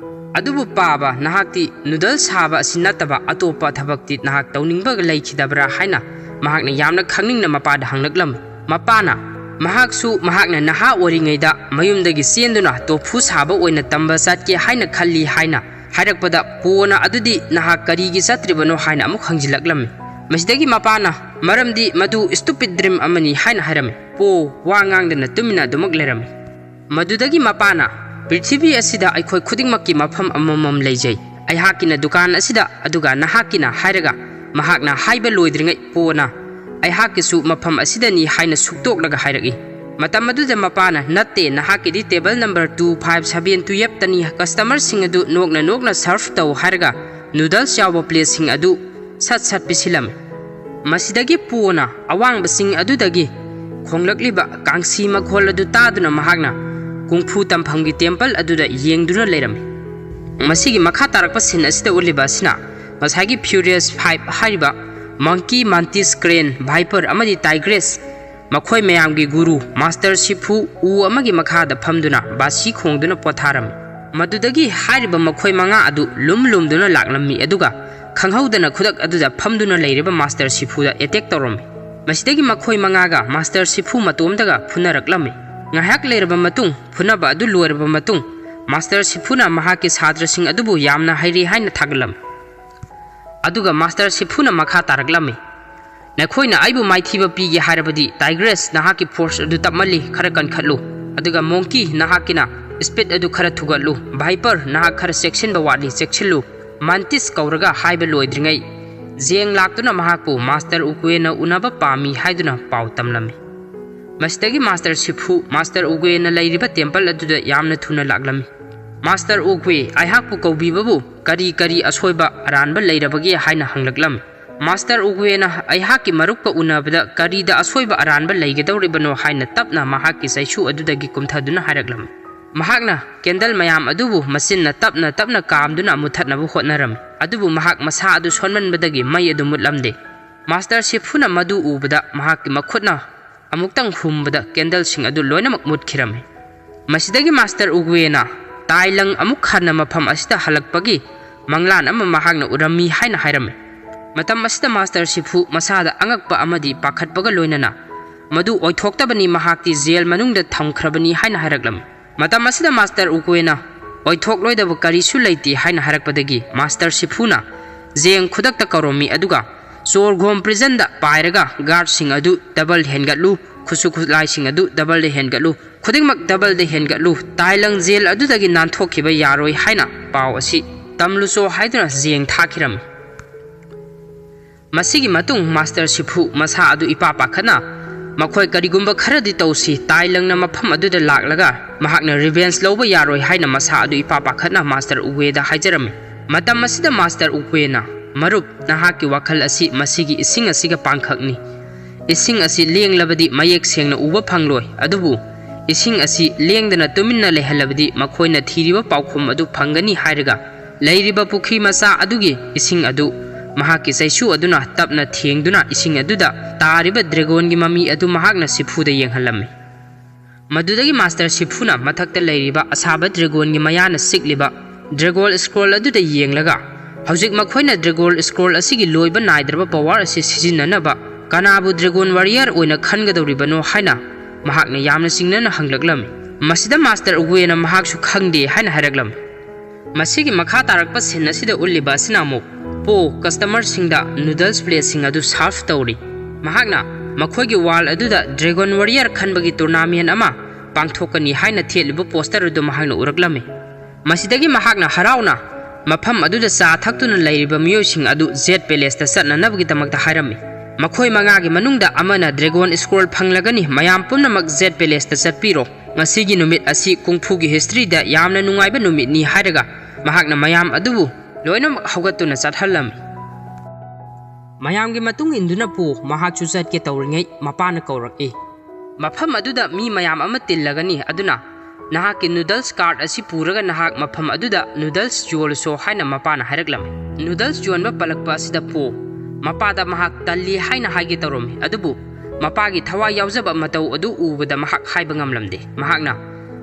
"ꯑꯗꯨꯕꯨ ꯄꯥꯕ, ꯅꯍꯥꯛꯇꯤ ꯅꯨꯗꯜꯁ ꯁꯥꯕ ꯑꯁꯤ ꯅꯠꯇꯕ ꯑꯇꯣꯞꯄ ꯊꯕꯛꯇꯤ ꯅꯍꯥꯛ ꯇꯧꯅꯤꯡꯕ ꯂꯩꯈꯤꯗꯕ꯭ꯔꯥ?" ꯍꯥꯏꯅ ꯃꯍꯥꯛꯅ ꯌꯥꯝꯅ ꯈꯪꯅꯤꯡꯅ ꯃꯄꯥꯗ ꯍꯪꯂꯛꯂꯝꯃꯤ꯫ ꯃꯄꯥꯅ, "ꯃꯍꯥꯛꯁꯨ ꯃꯍꯥꯛꯅ ꯅꯍꯥ ꯑꯣꯏꯔꯤꯉꯩꯗ ꯃꯌꯨꯝꯗꯒꯤ ꯆꯦꯟꯗꯨꯅ ꯇꯣꯐꯨ ꯁꯥꯕ ꯑꯣꯏꯅ ꯇꯝꯕ ꯆꯠꯀꯦ ꯍꯥꯏꯅ ꯈꯜꯂꯤ" ꯍꯥꯏꯅ ꯍꯥꯏꯔꯛꯄꯗ, ꯄꯣꯅ, "ꯑꯗꯨꯗꯤ ꯅꯍꯥꯛ ꯀꯔꯤꯒꯤ ꯆꯠꯇ꯭ꯔꯤꯕꯅꯣ?" ꯍꯥꯏꯅ ꯑꯃꯨꯛ ꯍꯪꯖꯤꯜꯂꯛꯂꯝꯃꯤ꯫ ꯃꯁꯤꯗꯒꯤ ꯃꯄꯥꯅ, "ꯃꯔꯝꯗꯤ ꯃꯗꯨ stupid dream ꯑꯃꯅꯤ" ꯍꯥꯏꯅ ꯍꯥꯏꯔꯝꯃꯤ꯫ ꯄꯣ ꯋꯥ ꯉꯥꯡꯗꯅ ꯇꯨꯃꯤꯟꯅ ꯑꯗꯨꯃꯛ ꯂꯩꯔꯝꯃꯤ꯫ ꯃꯗꯨꯗꯒꯤ ꯃꯄꯥꯅ, "ꯄ꯭ꯔꯤꯊꯤꯕꯤ ꯑꯁꯤꯗ ꯑꯩꯈꯣꯏ ꯈꯨꯗꯤꯡꯃꯛꯀꯤ ꯃꯐꯝ ꯑꯃꯃꯝ ꯂꯩꯖꯩ꯫ ꯑꯩꯍꯥꯛꯀꯤꯅ ꯗꯨꯀꯥꯟ ꯑꯁꯤꯗ, ꯑꯗꯨꯒ ꯅꯍꯥꯛꯀꯤꯅ" ꯍꯥꯏꯔꯒ ꯃꯍꯥꯛꯅ ꯍꯥꯏꯕ ꯂꯣꯏꯗ꯭ꯔꯤꯉꯩ ꯄꯣꯅ, "ꯑꯩꯍꯥꯛꯀꯤꯁꯨ ꯃꯐꯝ ꯑꯁꯤꯗꯅꯤ" ꯍꯥꯏꯅ ꯁꯨꯛꯇꯣꯛꯂꯒ ꯍꯥꯏꯔꯛꯏ꯫ ꯃꯇꯝ ꯑꯗꯨꯗ ꯃꯄꯥꯅ, "ꯅꯠꯇꯦ, ꯅꯍꯥꯛꯀꯤꯗꯤ table number two five seven twelve ꯇꯅꯤ, customer ꯁꯤꯡ ꯑꯗꯨ ꯅꯣꯛꯅ ꯅꯣꯛꯅ serve ꯇꯧ" ꯍꯥꯏꯔꯒ ꯅꯨꯗꯜꯁ ꯌꯥꯎꯕ ꯄ꯭ꯂꯦꯠꯁꯤꯡ ꯑꯗꯨ ꯁꯠ ꯁꯠ ꯄꯤꯁꯤꯜꯂꯝꯃꯤ꯫ ꯃꯁꯤꯗꯒꯤ ꯄꯣꯅ ꯑꯋꯥꯡꯕꯁꯤꯡ ꯑꯗꯨꯗꯒꯤ ꯈꯣꯡꯂꯛꯂꯤꯕ ꯀꯥꯡꯁꯤ ꯃꯈꯣꯜ ꯑꯗꯨ ꯇꯥꯗꯨꯅ ꯃꯍꯥꯛꯅ ꯀꯨꯡꯐꯨ ꯇꯝꯐꯝꯒꯤ ꯇꯦꯝꯄꯜ ꯑꯗꯨꯗ ꯌꯦꯡꯗꯨꯅ ꯂꯩꯔꯝꯃꯤ꯫ ꯃꯁꯤꯒꯤ ꯃꯈꯥ ꯇꯥꯔꯛꯄ ꯁꯤꯟ ꯑꯁꯤꯗ ꯎꯠꯂꯤꯕ ꯑꯁꯤꯅ ꯉꯁꯥꯏꯒꯤ Furious Five ꯍꯥꯏꯔꯤꯕ ꯃꯪꯀꯤ, ꯃꯥꯟꯇꯤꯁ, ꯀ꯭ꯔꯦꯟ, ꯚꯥꯏꯄꯔ ꯑꯃꯗꯤ ꯇꯥꯏꯒ꯭ꯔꯦꯁ, ꯃꯈꯣꯏ ꯃꯌꯥꯝꯒꯤ ꯒꯨꯔꯨ ꯃꯥꯁꯇꯔ ꯁꯤꯐꯨ ꯎ ꯑꯃꯒꯤ ꯃꯈꯥꯗ ꯐꯝꯗꯨꯅ ꯕꯥꯁꯤ ꯈꯣꯡꯗꯨꯅ ꯄꯣꯊꯥꯔꯝꯃꯤ꯫ ꯃꯗꯨꯗꯒꯤ ꯍꯥꯏꯔꯤꯕ ꯃꯈꯣꯏ ꯃꯉꯥ ꯑꯗꯨ ꯂꯨꯝ ꯂꯨꯝꯗꯨꯅ ꯂꯥꯛꯂꯝꯃꯤ, ꯑꯗꯨꯒ ꯈꯪꯍꯧꯗꯅ ꯈꯨꯗꯛ ꯑꯗꯨꯗ ꯐꯝꯗꯨꯅ ꯂꯩꯔꯤꯕ ꯃꯥꯁꯇꯔ ꯁꯤꯐꯨꯗ ꯑꯦꯇꯦꯛ ꯇꯧꯔꯝꯃꯤ꯫ ꯃꯁꯤꯗꯒꯤ ꯃꯈꯣꯏ ꯃꯉꯥꯒ ꯃꯥꯁꯇꯔ ꯁꯤꯐꯨ ꯃꯇꯣꯝꯇꯒ ꯐꯨꯅꯔꯛꯂꯝꯃꯤ꯫ ꯉꯥꯏꯍꯥꯛ ꯂꯩꯔꯕ ꯃꯇꯨꯡ, ꯐꯨꯅꯕ ꯑꯗꯨ ꯂꯣꯏꯔꯕ ꯃꯇꯨꯡ, ꯃꯥꯁꯇꯔ ꯁꯤꯐꯨꯅ ꯃꯍꯥꯛꯀꯤ ꯁꯥꯇ꯭ꯔꯁꯤꯡ ꯑꯗꯨꯕꯨ ꯌꯥꯝꯅ ꯍꯩꯔꯦ ꯍꯥꯏꯅ ꯊꯥꯒꯠꯂꯝꯃꯤ꯫ ꯑꯗꯨꯒ ꯃꯥꯁꯇꯔ ꯁꯤꯐꯨꯅ ꯃꯈꯥ ꯇꯥꯔꯛꯂꯝꯃꯤ, "ꯅꯈꯣꯏꯅ ꯑꯩꯕꯨ ꯃꯥꯏꯊꯤꯕ ꯄꯤꯒꯦ ꯍꯥꯏꯔꯕꯗꯤ, ꯇꯥꯏꯒ꯭ꯔꯦꯁ, ꯅꯍꯥꯛꯀꯤ ꯐꯣꯔꯁ ꯑꯗꯨ ꯇꯞꯃꯜꯂꯤ, ꯈꯔ ꯀꯟꯈꯠꯂꯨ꯫ ꯑꯗꯨꯒ ꯃꯣꯡꯀꯤ, ꯅꯍꯥꯛꯀꯤꯅ ꯁ꯭ꯄꯤꯗ ꯑꯗꯨ ꯈꯔ ꯊꯨꯒꯠꯂꯨ꯫ ꯚꯥꯏꯄꯔ, ꯅꯍꯥꯛ ꯈꯔ ꯆꯦꯛꯁꯤꯟꯕ ꯋꯥꯠꯂꯤ, ꯆꯦꯛꯁꯤꯜꯂꯨ"꯫ ꯃꯥꯟꯇꯤꯁ ꯀꯧꯔꯒ ꯍꯥꯏꯕ ꯂꯣꯏꯗ꯭ꯔꯤꯉꯩ, ꯖꯦꯡ ꯂꯥꯛꯇꯨꯅ ꯃꯍꯥꯛꯄꯨ ꯃꯥꯁꯇꯔ ꯎꯒꯨꯌꯦꯅ ꯎꯅꯕ ꯄꯥꯝꯃꯤ ꯍꯥꯏꯗꯨꯅ ꯄꯥꯎ ꯇꯝꯂꯝꯃꯤ꯫ ꯃꯁꯤꯗꯒꯤ ꯃꯥꯁꯇꯔ ꯁꯤꯐꯨ ꯃꯥꯁꯇꯔ ꯎꯒꯨꯌꯦꯅ ꯂꯩꯔꯤꯕ ꯇꯦꯝꯄꯜ ꯑꯗꯨꯗ ꯌꯥꯝꯅ ꯊꯨꯅ ꯂꯥꯛꯂꯝꯃꯤ꯫ "ꯃꯥꯁꯇꯔ ꯎꯒꯨꯌꯦ, ꯑꯩꯍꯥꯛꯄꯨ ꯀꯧꯕꯤꯕꯕꯨ ꯀꯔꯤ ꯀꯔꯤ ꯑꯁꯣꯏꯕ ꯑꯔꯥꯟꯕ ꯂꯩꯔꯕꯒꯦ?" ꯍꯥꯏꯅ ꯍꯪꯂꯛꯂꯝꯃꯤ꯫ ꯃꯥꯁꯇꯔ ꯎꯒꯨꯌꯦꯅ ꯑꯩꯍꯥꯛꯀꯤ ꯃꯔꯨꯞꯀ ꯎꯅꯕꯗ ꯀꯔꯤꯗ ꯑꯁꯣꯏꯕ ꯑꯔꯥꯟꯕ ꯂꯩꯒꯗꯧꯔꯤꯕꯅꯣ ꯍꯥꯏꯅ ꯇꯞꯅ ꯃꯍꯥꯛꯀꯤ ꯆꯩꯁꯨ ꯑꯗꯨꯗꯒꯤ ꯀꯨꯝꯊꯗꯨꯅ ꯍꯥꯏꯔꯛꯂꯝꯃꯤ꯫ ꯃꯍꯥꯛꯅ ꯀꯦꯟꯗꯜ ꯃꯌꯥꯝ ꯑꯗꯨꯕꯨ ꯃꯆꯤꯟꯅ ꯇꯞꯅ ꯇꯞꯅ ꯀꯥꯝꯗꯨꯅ ꯃꯨꯊꯠꯅꯕ ꯍꯣꯠꯅꯔꯝꯃꯤ, ꯑꯗꯨꯕꯨ ꯃꯍꯥꯛ ꯃꯁꯥ ꯑꯗꯨ ꯁꯣꯟꯃꯟꯕꯗꯒꯤ ꯃꯩ ꯑꯗꯨ ꯃꯨꯠꯂꯝꯗꯦ꯫ ꯃꯥꯁꯇꯔ ꯁꯤꯐꯨꯅ ꯃꯗꯨ ꯎꯕꯗ ꯃꯍꯥꯛꯀꯤ ꯃꯈꯨꯠꯅ ꯑꯃꯨꯛꯇꯪ ꯍꯨꯝꯕꯗ ꯀꯦꯟꯗꯜꯁꯤꯡ ꯑꯗꯨ ꯂꯣꯏꯅꯃꯛ ꯃꯨꯠꯈꯤꯔꯝꯃꯤ꯫ ꯃꯁꯤꯗꯒꯤ ꯃꯥꯁꯇꯔ ꯎꯒꯨꯌꯦꯅ ꯇꯥꯏꯂꯪ ꯑꯃꯨꯛ ꯍꯟꯅ ꯃꯐꯝ ꯑꯁꯤꯗ ꯍꯜꯂꯛꯄꯒꯤ ꯃꯪꯂꯥꯟ ꯑꯃ ꯃꯍꯥꯛꯅ ꯎꯔꯝꯃꯤ ꯍꯥꯏꯅ ꯍꯥꯏꯔꯝꯃꯤ꯫ ꯃꯇꯝ ꯑꯁꯤꯗ ꯃꯥꯁꯇꯔ ꯁꯤꯐꯨ ꯃꯁꯥꯗ ꯑꯉꯛꯄ ꯑꯃꯗꯤ ꯄꯥꯈꯠꯄꯒ ꯂꯣꯏꯅꯅ, "ꯃꯗꯨ ꯑꯣꯏꯊꯣꯛꯇꯕꯅꯤ, ꯃꯍꯥꯛꯇꯤ ꯖꯦꯜ ꯃꯅꯨꯡꯗ ꯊꯝꯈ꯭ꯔꯕꯅꯤ" ꯍꯥꯏꯅ ꯍꯥꯏꯔꯛꯂꯝꯃꯤ꯫ ꯃꯇꯝ ꯑꯁꯤꯗ ꯃꯥꯁꯇꯔ ꯎꯒꯨꯌꯦꯅ, "ꯑꯣꯏꯊꯣꯛꯂꯣꯏꯗꯕ ꯀꯔꯤꯁꯨ ꯂꯩꯇꯦ" ꯍꯥꯏꯅ ꯍꯥꯏꯔꯛꯄꯗꯒꯤ ꯃꯥꯁꯇꯔ ꯁꯤꯐꯨꯅ ꯖꯦꯡ ꯈꯨꯗꯛꯇ ꯀꯧꯔꯝꯃꯤ, ꯑꯗꯨꯒ "ꯆꯣꯔꯒꯣꯝ ꯄ꯭ꯔꯤꯖꯟꯗ ꯄꯥꯏꯔꯒ ꯒꯥꯔꯗꯁꯤꯡ ꯑꯗꯨ ꯗꯕꯜ ꯍꯦꯟꯒꯠꯂꯨ, ꯈꯨꯠꯁꯨ ꯈꯨꯠꯂꯥꯏꯁꯤꯡ ꯑꯗꯨ ꯗꯕꯜꯗ ꯍꯦꯟꯒꯠꯂꯨ, ꯈꯨꯗꯤꯡꯃꯛ ꯗꯕꯜꯗ ꯍꯦꯟꯒꯠꯂꯨ, ꯇꯥꯏꯂꯪ ꯖꯦꯜ ꯑꯗꯨꯗꯒꯤ ꯅꯥꯟꯊꯣꯛꯈꯤꯕ ꯌꯥꯔꯣꯏ" ꯍꯥꯏꯅ ꯄꯥꯎ ꯑꯁꯤ ꯇꯝꯂꯨꯆꯣ ꯍꯥꯏꯗꯨꯅ ꯖꯦꯡ ꯊꯥꯈꯤꯔꯝꯃꯤ꯫ ꯃꯁꯤꯒꯤ ꯃꯇꯨꯡ ꯃꯥꯁꯇꯔ ꯁꯤꯐꯨ ꯃꯁꯥ ꯑꯗꯨ ꯏꯄꯥ ꯄꯥꯈꯠꯅ, "ꯃꯈꯣꯏ ꯀꯔꯤꯒꯨꯝꯕ ꯈꯔꯗꯤ ꯇꯧꯁꯤ, ꯇꯥꯏꯂꯪꯅ ꯃꯐꯝ ꯑꯗꯨꯗ ꯂꯥꯛꯂꯒ ꯃꯍꯥꯛꯅ ꯔꯤꯚꯦꯟꯖ ꯂꯧꯕ ꯌꯥꯔꯣꯏ" ꯍꯥꯏꯅ ꯃꯁꯥ ꯑꯗꯨ ꯏꯄꯥ ꯄꯥꯈꯠꯅ ꯃꯥꯁꯇꯔ ꯎꯒꯨꯌꯦꯗ ꯍꯥꯏꯖꯔꯝꯃꯤ꯫ ꯃꯇꯝ ꯑꯁꯤꯗ ꯃꯥꯁꯇꯔ ꯎꯒꯨꯌꯦꯅ, "ꯃꯔꯨꯞ, ꯅꯍꯥꯛꯀꯤ ꯋꯥꯈꯜ ꯑꯁꯤ ꯃꯁꯤꯒꯤ ꯏꯁꯤꯡ ꯑꯁꯤꯒ ꯄꯥꯡꯈꯛꯅꯤ꯫ ꯏꯁꯤꯡ ꯑꯁꯤ ꯂꯦꯡꯂꯕꯗꯤ ꯃꯌꯦꯛ ꯁꯦꯡꯅ ꯎꯕ ꯐꯪꯂꯣꯏ, ꯑꯗꯨꯕꯨ ꯏꯁꯤꯡ ꯑꯁꯤ ꯂꯦꯡꯗꯅ ꯇꯨꯃꯤꯟꯅ ꯂꯩꯍꯜꯂꯕꯗꯤ ꯃꯈꯣꯏꯅ ꯊꯤꯔꯤꯕ ꯄꯥꯎꯈꯨꯝ ꯑꯗꯨ ꯐꯪꯒꯅꯤ" ꯍꯥꯏꯔꯒ, ꯂꯩꯔꯤꯕ ꯄꯨꯈ꯭ꯔꯤ ꯃꯆꯥ ꯑꯗꯨꯒꯤ ꯏꯁꯤꯡ ꯑꯗꯨ ꯃꯍꯥꯛꯀꯤ ꯆꯩꯁꯨ ꯑꯗꯨꯅ ꯇꯞꯅ ꯊꯦꯡꯗꯨꯅ ꯏꯁꯤꯡ ꯑꯗꯨꯗ ꯇꯥꯔꯤꯕ ꯗ꯭ꯔꯦꯒꯣꯟꯒꯤ ꯃꯃꯤ ꯑꯗꯨ ꯃꯍꯥꯛꯅ ꯁꯤꯐꯨꯗ ꯌꯦꯡꯍꯜꯂꯝꯃꯤ꯫ ꯃꯗꯨꯗꯒꯤ ꯃꯥꯁꯇꯔ ꯁꯤꯐꯨꯅ ꯃꯊꯛꯇ ꯂꯩꯔꯤꯕ ꯑꯁꯥꯕ ꯗ꯭ꯔꯦꯒꯣꯟꯒꯤ ꯃꯌꯥꯅ ꯆꯤꯛꯂꯤꯕ ꯗ꯭ꯔꯦꯒꯣꯟ ꯁ꯭ꯀ꯭ꯔꯣꯜ ꯑꯗꯨꯗ ꯌꯦꯡꯂꯒ, "ꯍꯧꯖꯤꯛ ꯃꯈꯣꯏꯅ ꯗ꯭ꯔꯦꯒꯣꯟ ꯁ꯭ꯀ꯭ꯔꯣꯜ ꯑꯁꯤꯒꯤ ꯂꯣꯏꯕ ꯅꯥꯏꯗ꯭ꯔꯕ ꯄꯋꯥꯔ ꯑꯁꯤ ꯁꯤꯖꯤꯟꯅꯅꯕ ꯀꯅꯥꯕꯨ ꯗ꯭ꯔꯦꯒꯣꯟ ꯋꯥꯔꯤꯌꯔ ꯑꯣꯏꯅ ꯈꯟꯒꯗꯧꯔꯤꯕꯅꯣ?" ꯍꯥꯏꯅ ꯃꯍꯥꯛꯅ ꯌꯥꯝꯅ ꯆꯤꯡꯅꯅ ꯍꯪꯂꯛꯂꯝꯃꯤ꯫ ꯃꯁꯤꯗ ꯃꯥꯁꯇꯔ ꯎꯒꯨꯌꯦꯅ ꯃꯍꯥꯛꯁꯨ ꯈꯪꯗꯦ ꯍꯥꯏꯅ ꯍꯥꯏꯔꯛꯂꯝꯃꯤ꯫ ꯃꯁꯤꯒꯤ ꯃꯈꯥ ꯇꯥꯔꯛꯄ ꯁꯤꯟ ꯑꯁꯤꯗ ꯎꯠꯂꯤꯕ ꯑꯁꯤꯅ ꯑꯃꯨꯛ ꯄꯣ ꯀꯁꯇꯃꯔꯁꯤꯡꯗ ꯅꯨꯗꯜꯁ ꯄ꯭ꯂꯦꯠꯁꯤꯡ ꯑꯗꯨ ꯁꯥꯔꯐ ꯇꯧꯔꯤ꯫ ꯃꯍꯥꯛꯅ ꯃꯈꯣꯏꯒꯤ ꯋꯥꯜ ꯑꯗꯨꯗ ꯗ꯭ꯔꯦꯒꯣꯟ ꯋꯥꯔꯤꯌꯔ ꯈꯟꯕꯒꯤ ꯇꯣꯔꯅꯥꯃꯦꯟ ꯑꯃ ꯄꯥꯡꯊꯣꯛꯀꯅꯤ ꯍꯥꯏꯅ ꯊꯦꯠꯂꯤꯕ ꯄꯣꯁꯇꯔ ꯑꯗꯨ ꯃꯍꯥꯛꯅ ꯎꯔꯛꯂꯝꯃꯤ꯫ ꯃꯁꯤꯗꯒꯤ ꯃꯍꯥꯛꯅ ꯍꯔꯥꯎꯅ ꯃꯐꯝ ꯑꯗꯨꯗ ꯆꯥ ꯊꯛꯇꯨꯅ ꯂꯩꯔꯤꯕ ꯃꯤꯑꯣꯏꯁꯤꯡ ꯑꯗꯨ ꯖꯦꯠ ꯄꯦꯂꯦꯁꯇ ꯆꯠꯅꯅꯕꯒꯤꯗꯃꯛꯇ ꯍꯥꯏꯔꯝꯃꯤ꯫ ꯃꯈꯣꯏ ꯃꯉꯥꯒꯤ ꯃꯅꯨꯡꯗ ꯑꯃꯅ ꯗ꯭ꯔꯦꯒꯣꯟ ꯁ꯭ꯀ꯭ꯔꯣꯜ ꯐꯪꯂꯒꯅꯤ, ꯃꯌꯥꯝ ꯄꯨꯝꯅꯃꯛ ꯖꯦꯠ ꯄꯦꯂꯦꯁꯇ ꯆꯠꯄꯤꯔꯣ꯫ ꯉꯁꯤꯒꯤ ꯅꯨꯃꯤꯠ ꯑꯁꯤ ꯀꯨꯡꯐꯨꯒꯤ ꯍꯤꯁꯇ꯭ꯔꯤꯗ ꯌꯥꯝꯅ ꯅꯨꯡꯉꯥꯏꯕ ꯅꯨꯃꯤꯠꯅꯤ ꯍꯥꯏꯔꯒ ꯃꯍꯥꯛꯅ ꯃꯌꯥꯝ ꯑꯗꯨꯕꯨ ꯂꯣꯏꯅꯃꯛ ꯍꯧꯒꯠꯇꯨꯅ ꯆꯠꯍꯜꯂꯝꯃꯤ꯫ ꯃꯌꯥꯝꯒꯤ ꯃꯇꯨꯡ ꯏꯟꯗꯨꯅ ꯄꯣ ꯃꯍꯥꯛꯁꯨ ꯆꯠꯀꯦ ꯇꯧꯔꯤꯉꯩ ꯃꯄꯥꯅ ꯀꯧꯔꯛꯏ꯫ "ꯃꯐꯝ ꯑꯗꯨꯗ ꯃꯤ ꯃꯌꯥꯝ ꯑꯃ ꯇꯤꯜꯂꯒꯅꯤ, ꯑꯗꯨꯅ ꯅꯍꯥꯛꯀꯤ ꯅꯨꯗꯜꯁ ꯀꯥꯔꯠ ꯑꯁꯤ ꯄꯨꯔꯒ ꯅꯍꯥꯛ ꯃꯐꯝ ꯑꯗꯨꯗ ꯅꯨꯗꯜꯁ ꯌꯣꯜꯂꯨꯁꯣ" ꯍꯥꯏꯅ ꯃꯄꯥꯅ ꯍꯥꯏꯔꯛꯂꯝꯃꯤ꯫ ꯅꯨꯗꯜꯁ ꯌꯣꯟꯕ ꯄꯜꯂꯛꯄ ꯑꯁꯤꯗ ꯄꯣ ꯃꯄꯥꯗ ꯃꯍꯥꯛ ꯇꯜꯂꯤ ꯍꯥꯏꯅ ꯍꯥꯏꯒꯦ ꯇꯧꯔꯝꯃꯤ, ꯑꯗꯨꯕꯨ ꯃꯄꯥꯒꯤ ꯊꯋꯥꯏ ꯌꯥꯎꯖꯕ ꯃꯇꯧ ꯑꯗꯨ ꯎꯕꯗ ꯃꯍꯥꯛ ꯍꯥꯏꯕ ꯉꯝꯂꯝꯗꯦ꯫ ꯃꯍꯥꯛꯅ,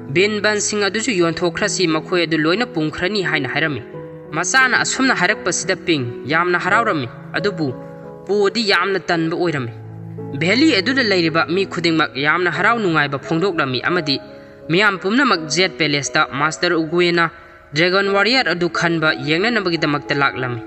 "ꯕꯤꯟ ꯕꯟꯁꯤꯡ ꯑꯗꯨꯁꯨ ꯌꯣꯟꯊꯣꯛꯈ꯭ꯔꯁꯤ, ꯃꯈꯣꯏ ꯑꯗꯨ ꯂꯣꯏꯅ ꯄꯨꯝꯈ꯭ꯔꯅꯤ" ꯍꯥꯏꯅ ꯍꯥꯏꯔꯝꯃꯤ꯫ ꯃꯆꯥꯅ ꯑꯁꯨꯝꯅ ꯍꯥꯏꯔꯛꯄꯁꯤꯗ ꯄꯤꯡ ꯌꯥꯝꯅ ꯍꯔꯥꯎꯔꯝꯃꯤ, ꯑꯗꯨꯕꯨ ꯄꯣꯗꯤ ꯌꯥꯝꯅ ꯇꯟꯕ ꯑꯣꯏꯔꯝꯃꯤ꯫ ꯚꯦꯂꯤ ꯑꯗꯨꯗ ꯂꯩꯔꯤꯕ ꯃꯤ ꯈꯨꯗꯤꯡꯃꯛ ꯌꯥꯝꯅ ꯍꯔꯥꯎ ꯅꯨꯡꯉꯥꯏꯕ ꯐꯣꯡꯗꯣꯛꯂꯝꯃꯤ ꯑꯃꯗꯤ ꯃꯤꯌꯥꯝ ꯄꯨꯝꯅꯃꯛ ꯖꯦꯠ ꯄꯦꯂꯦꯁꯇ ꯃꯥꯁꯇꯔ ꯎꯒꯨꯌꯦꯅ ꯗ꯭ꯔꯦꯒꯟ ꯋꯥꯔꯤꯌꯔ ꯑꯗꯨ ꯈꯟꯕ ꯌꯦꯡꯅꯅꯕꯒꯤꯗꯃꯛꯇ ꯂꯥꯛꯂꯝꯃꯤ꯫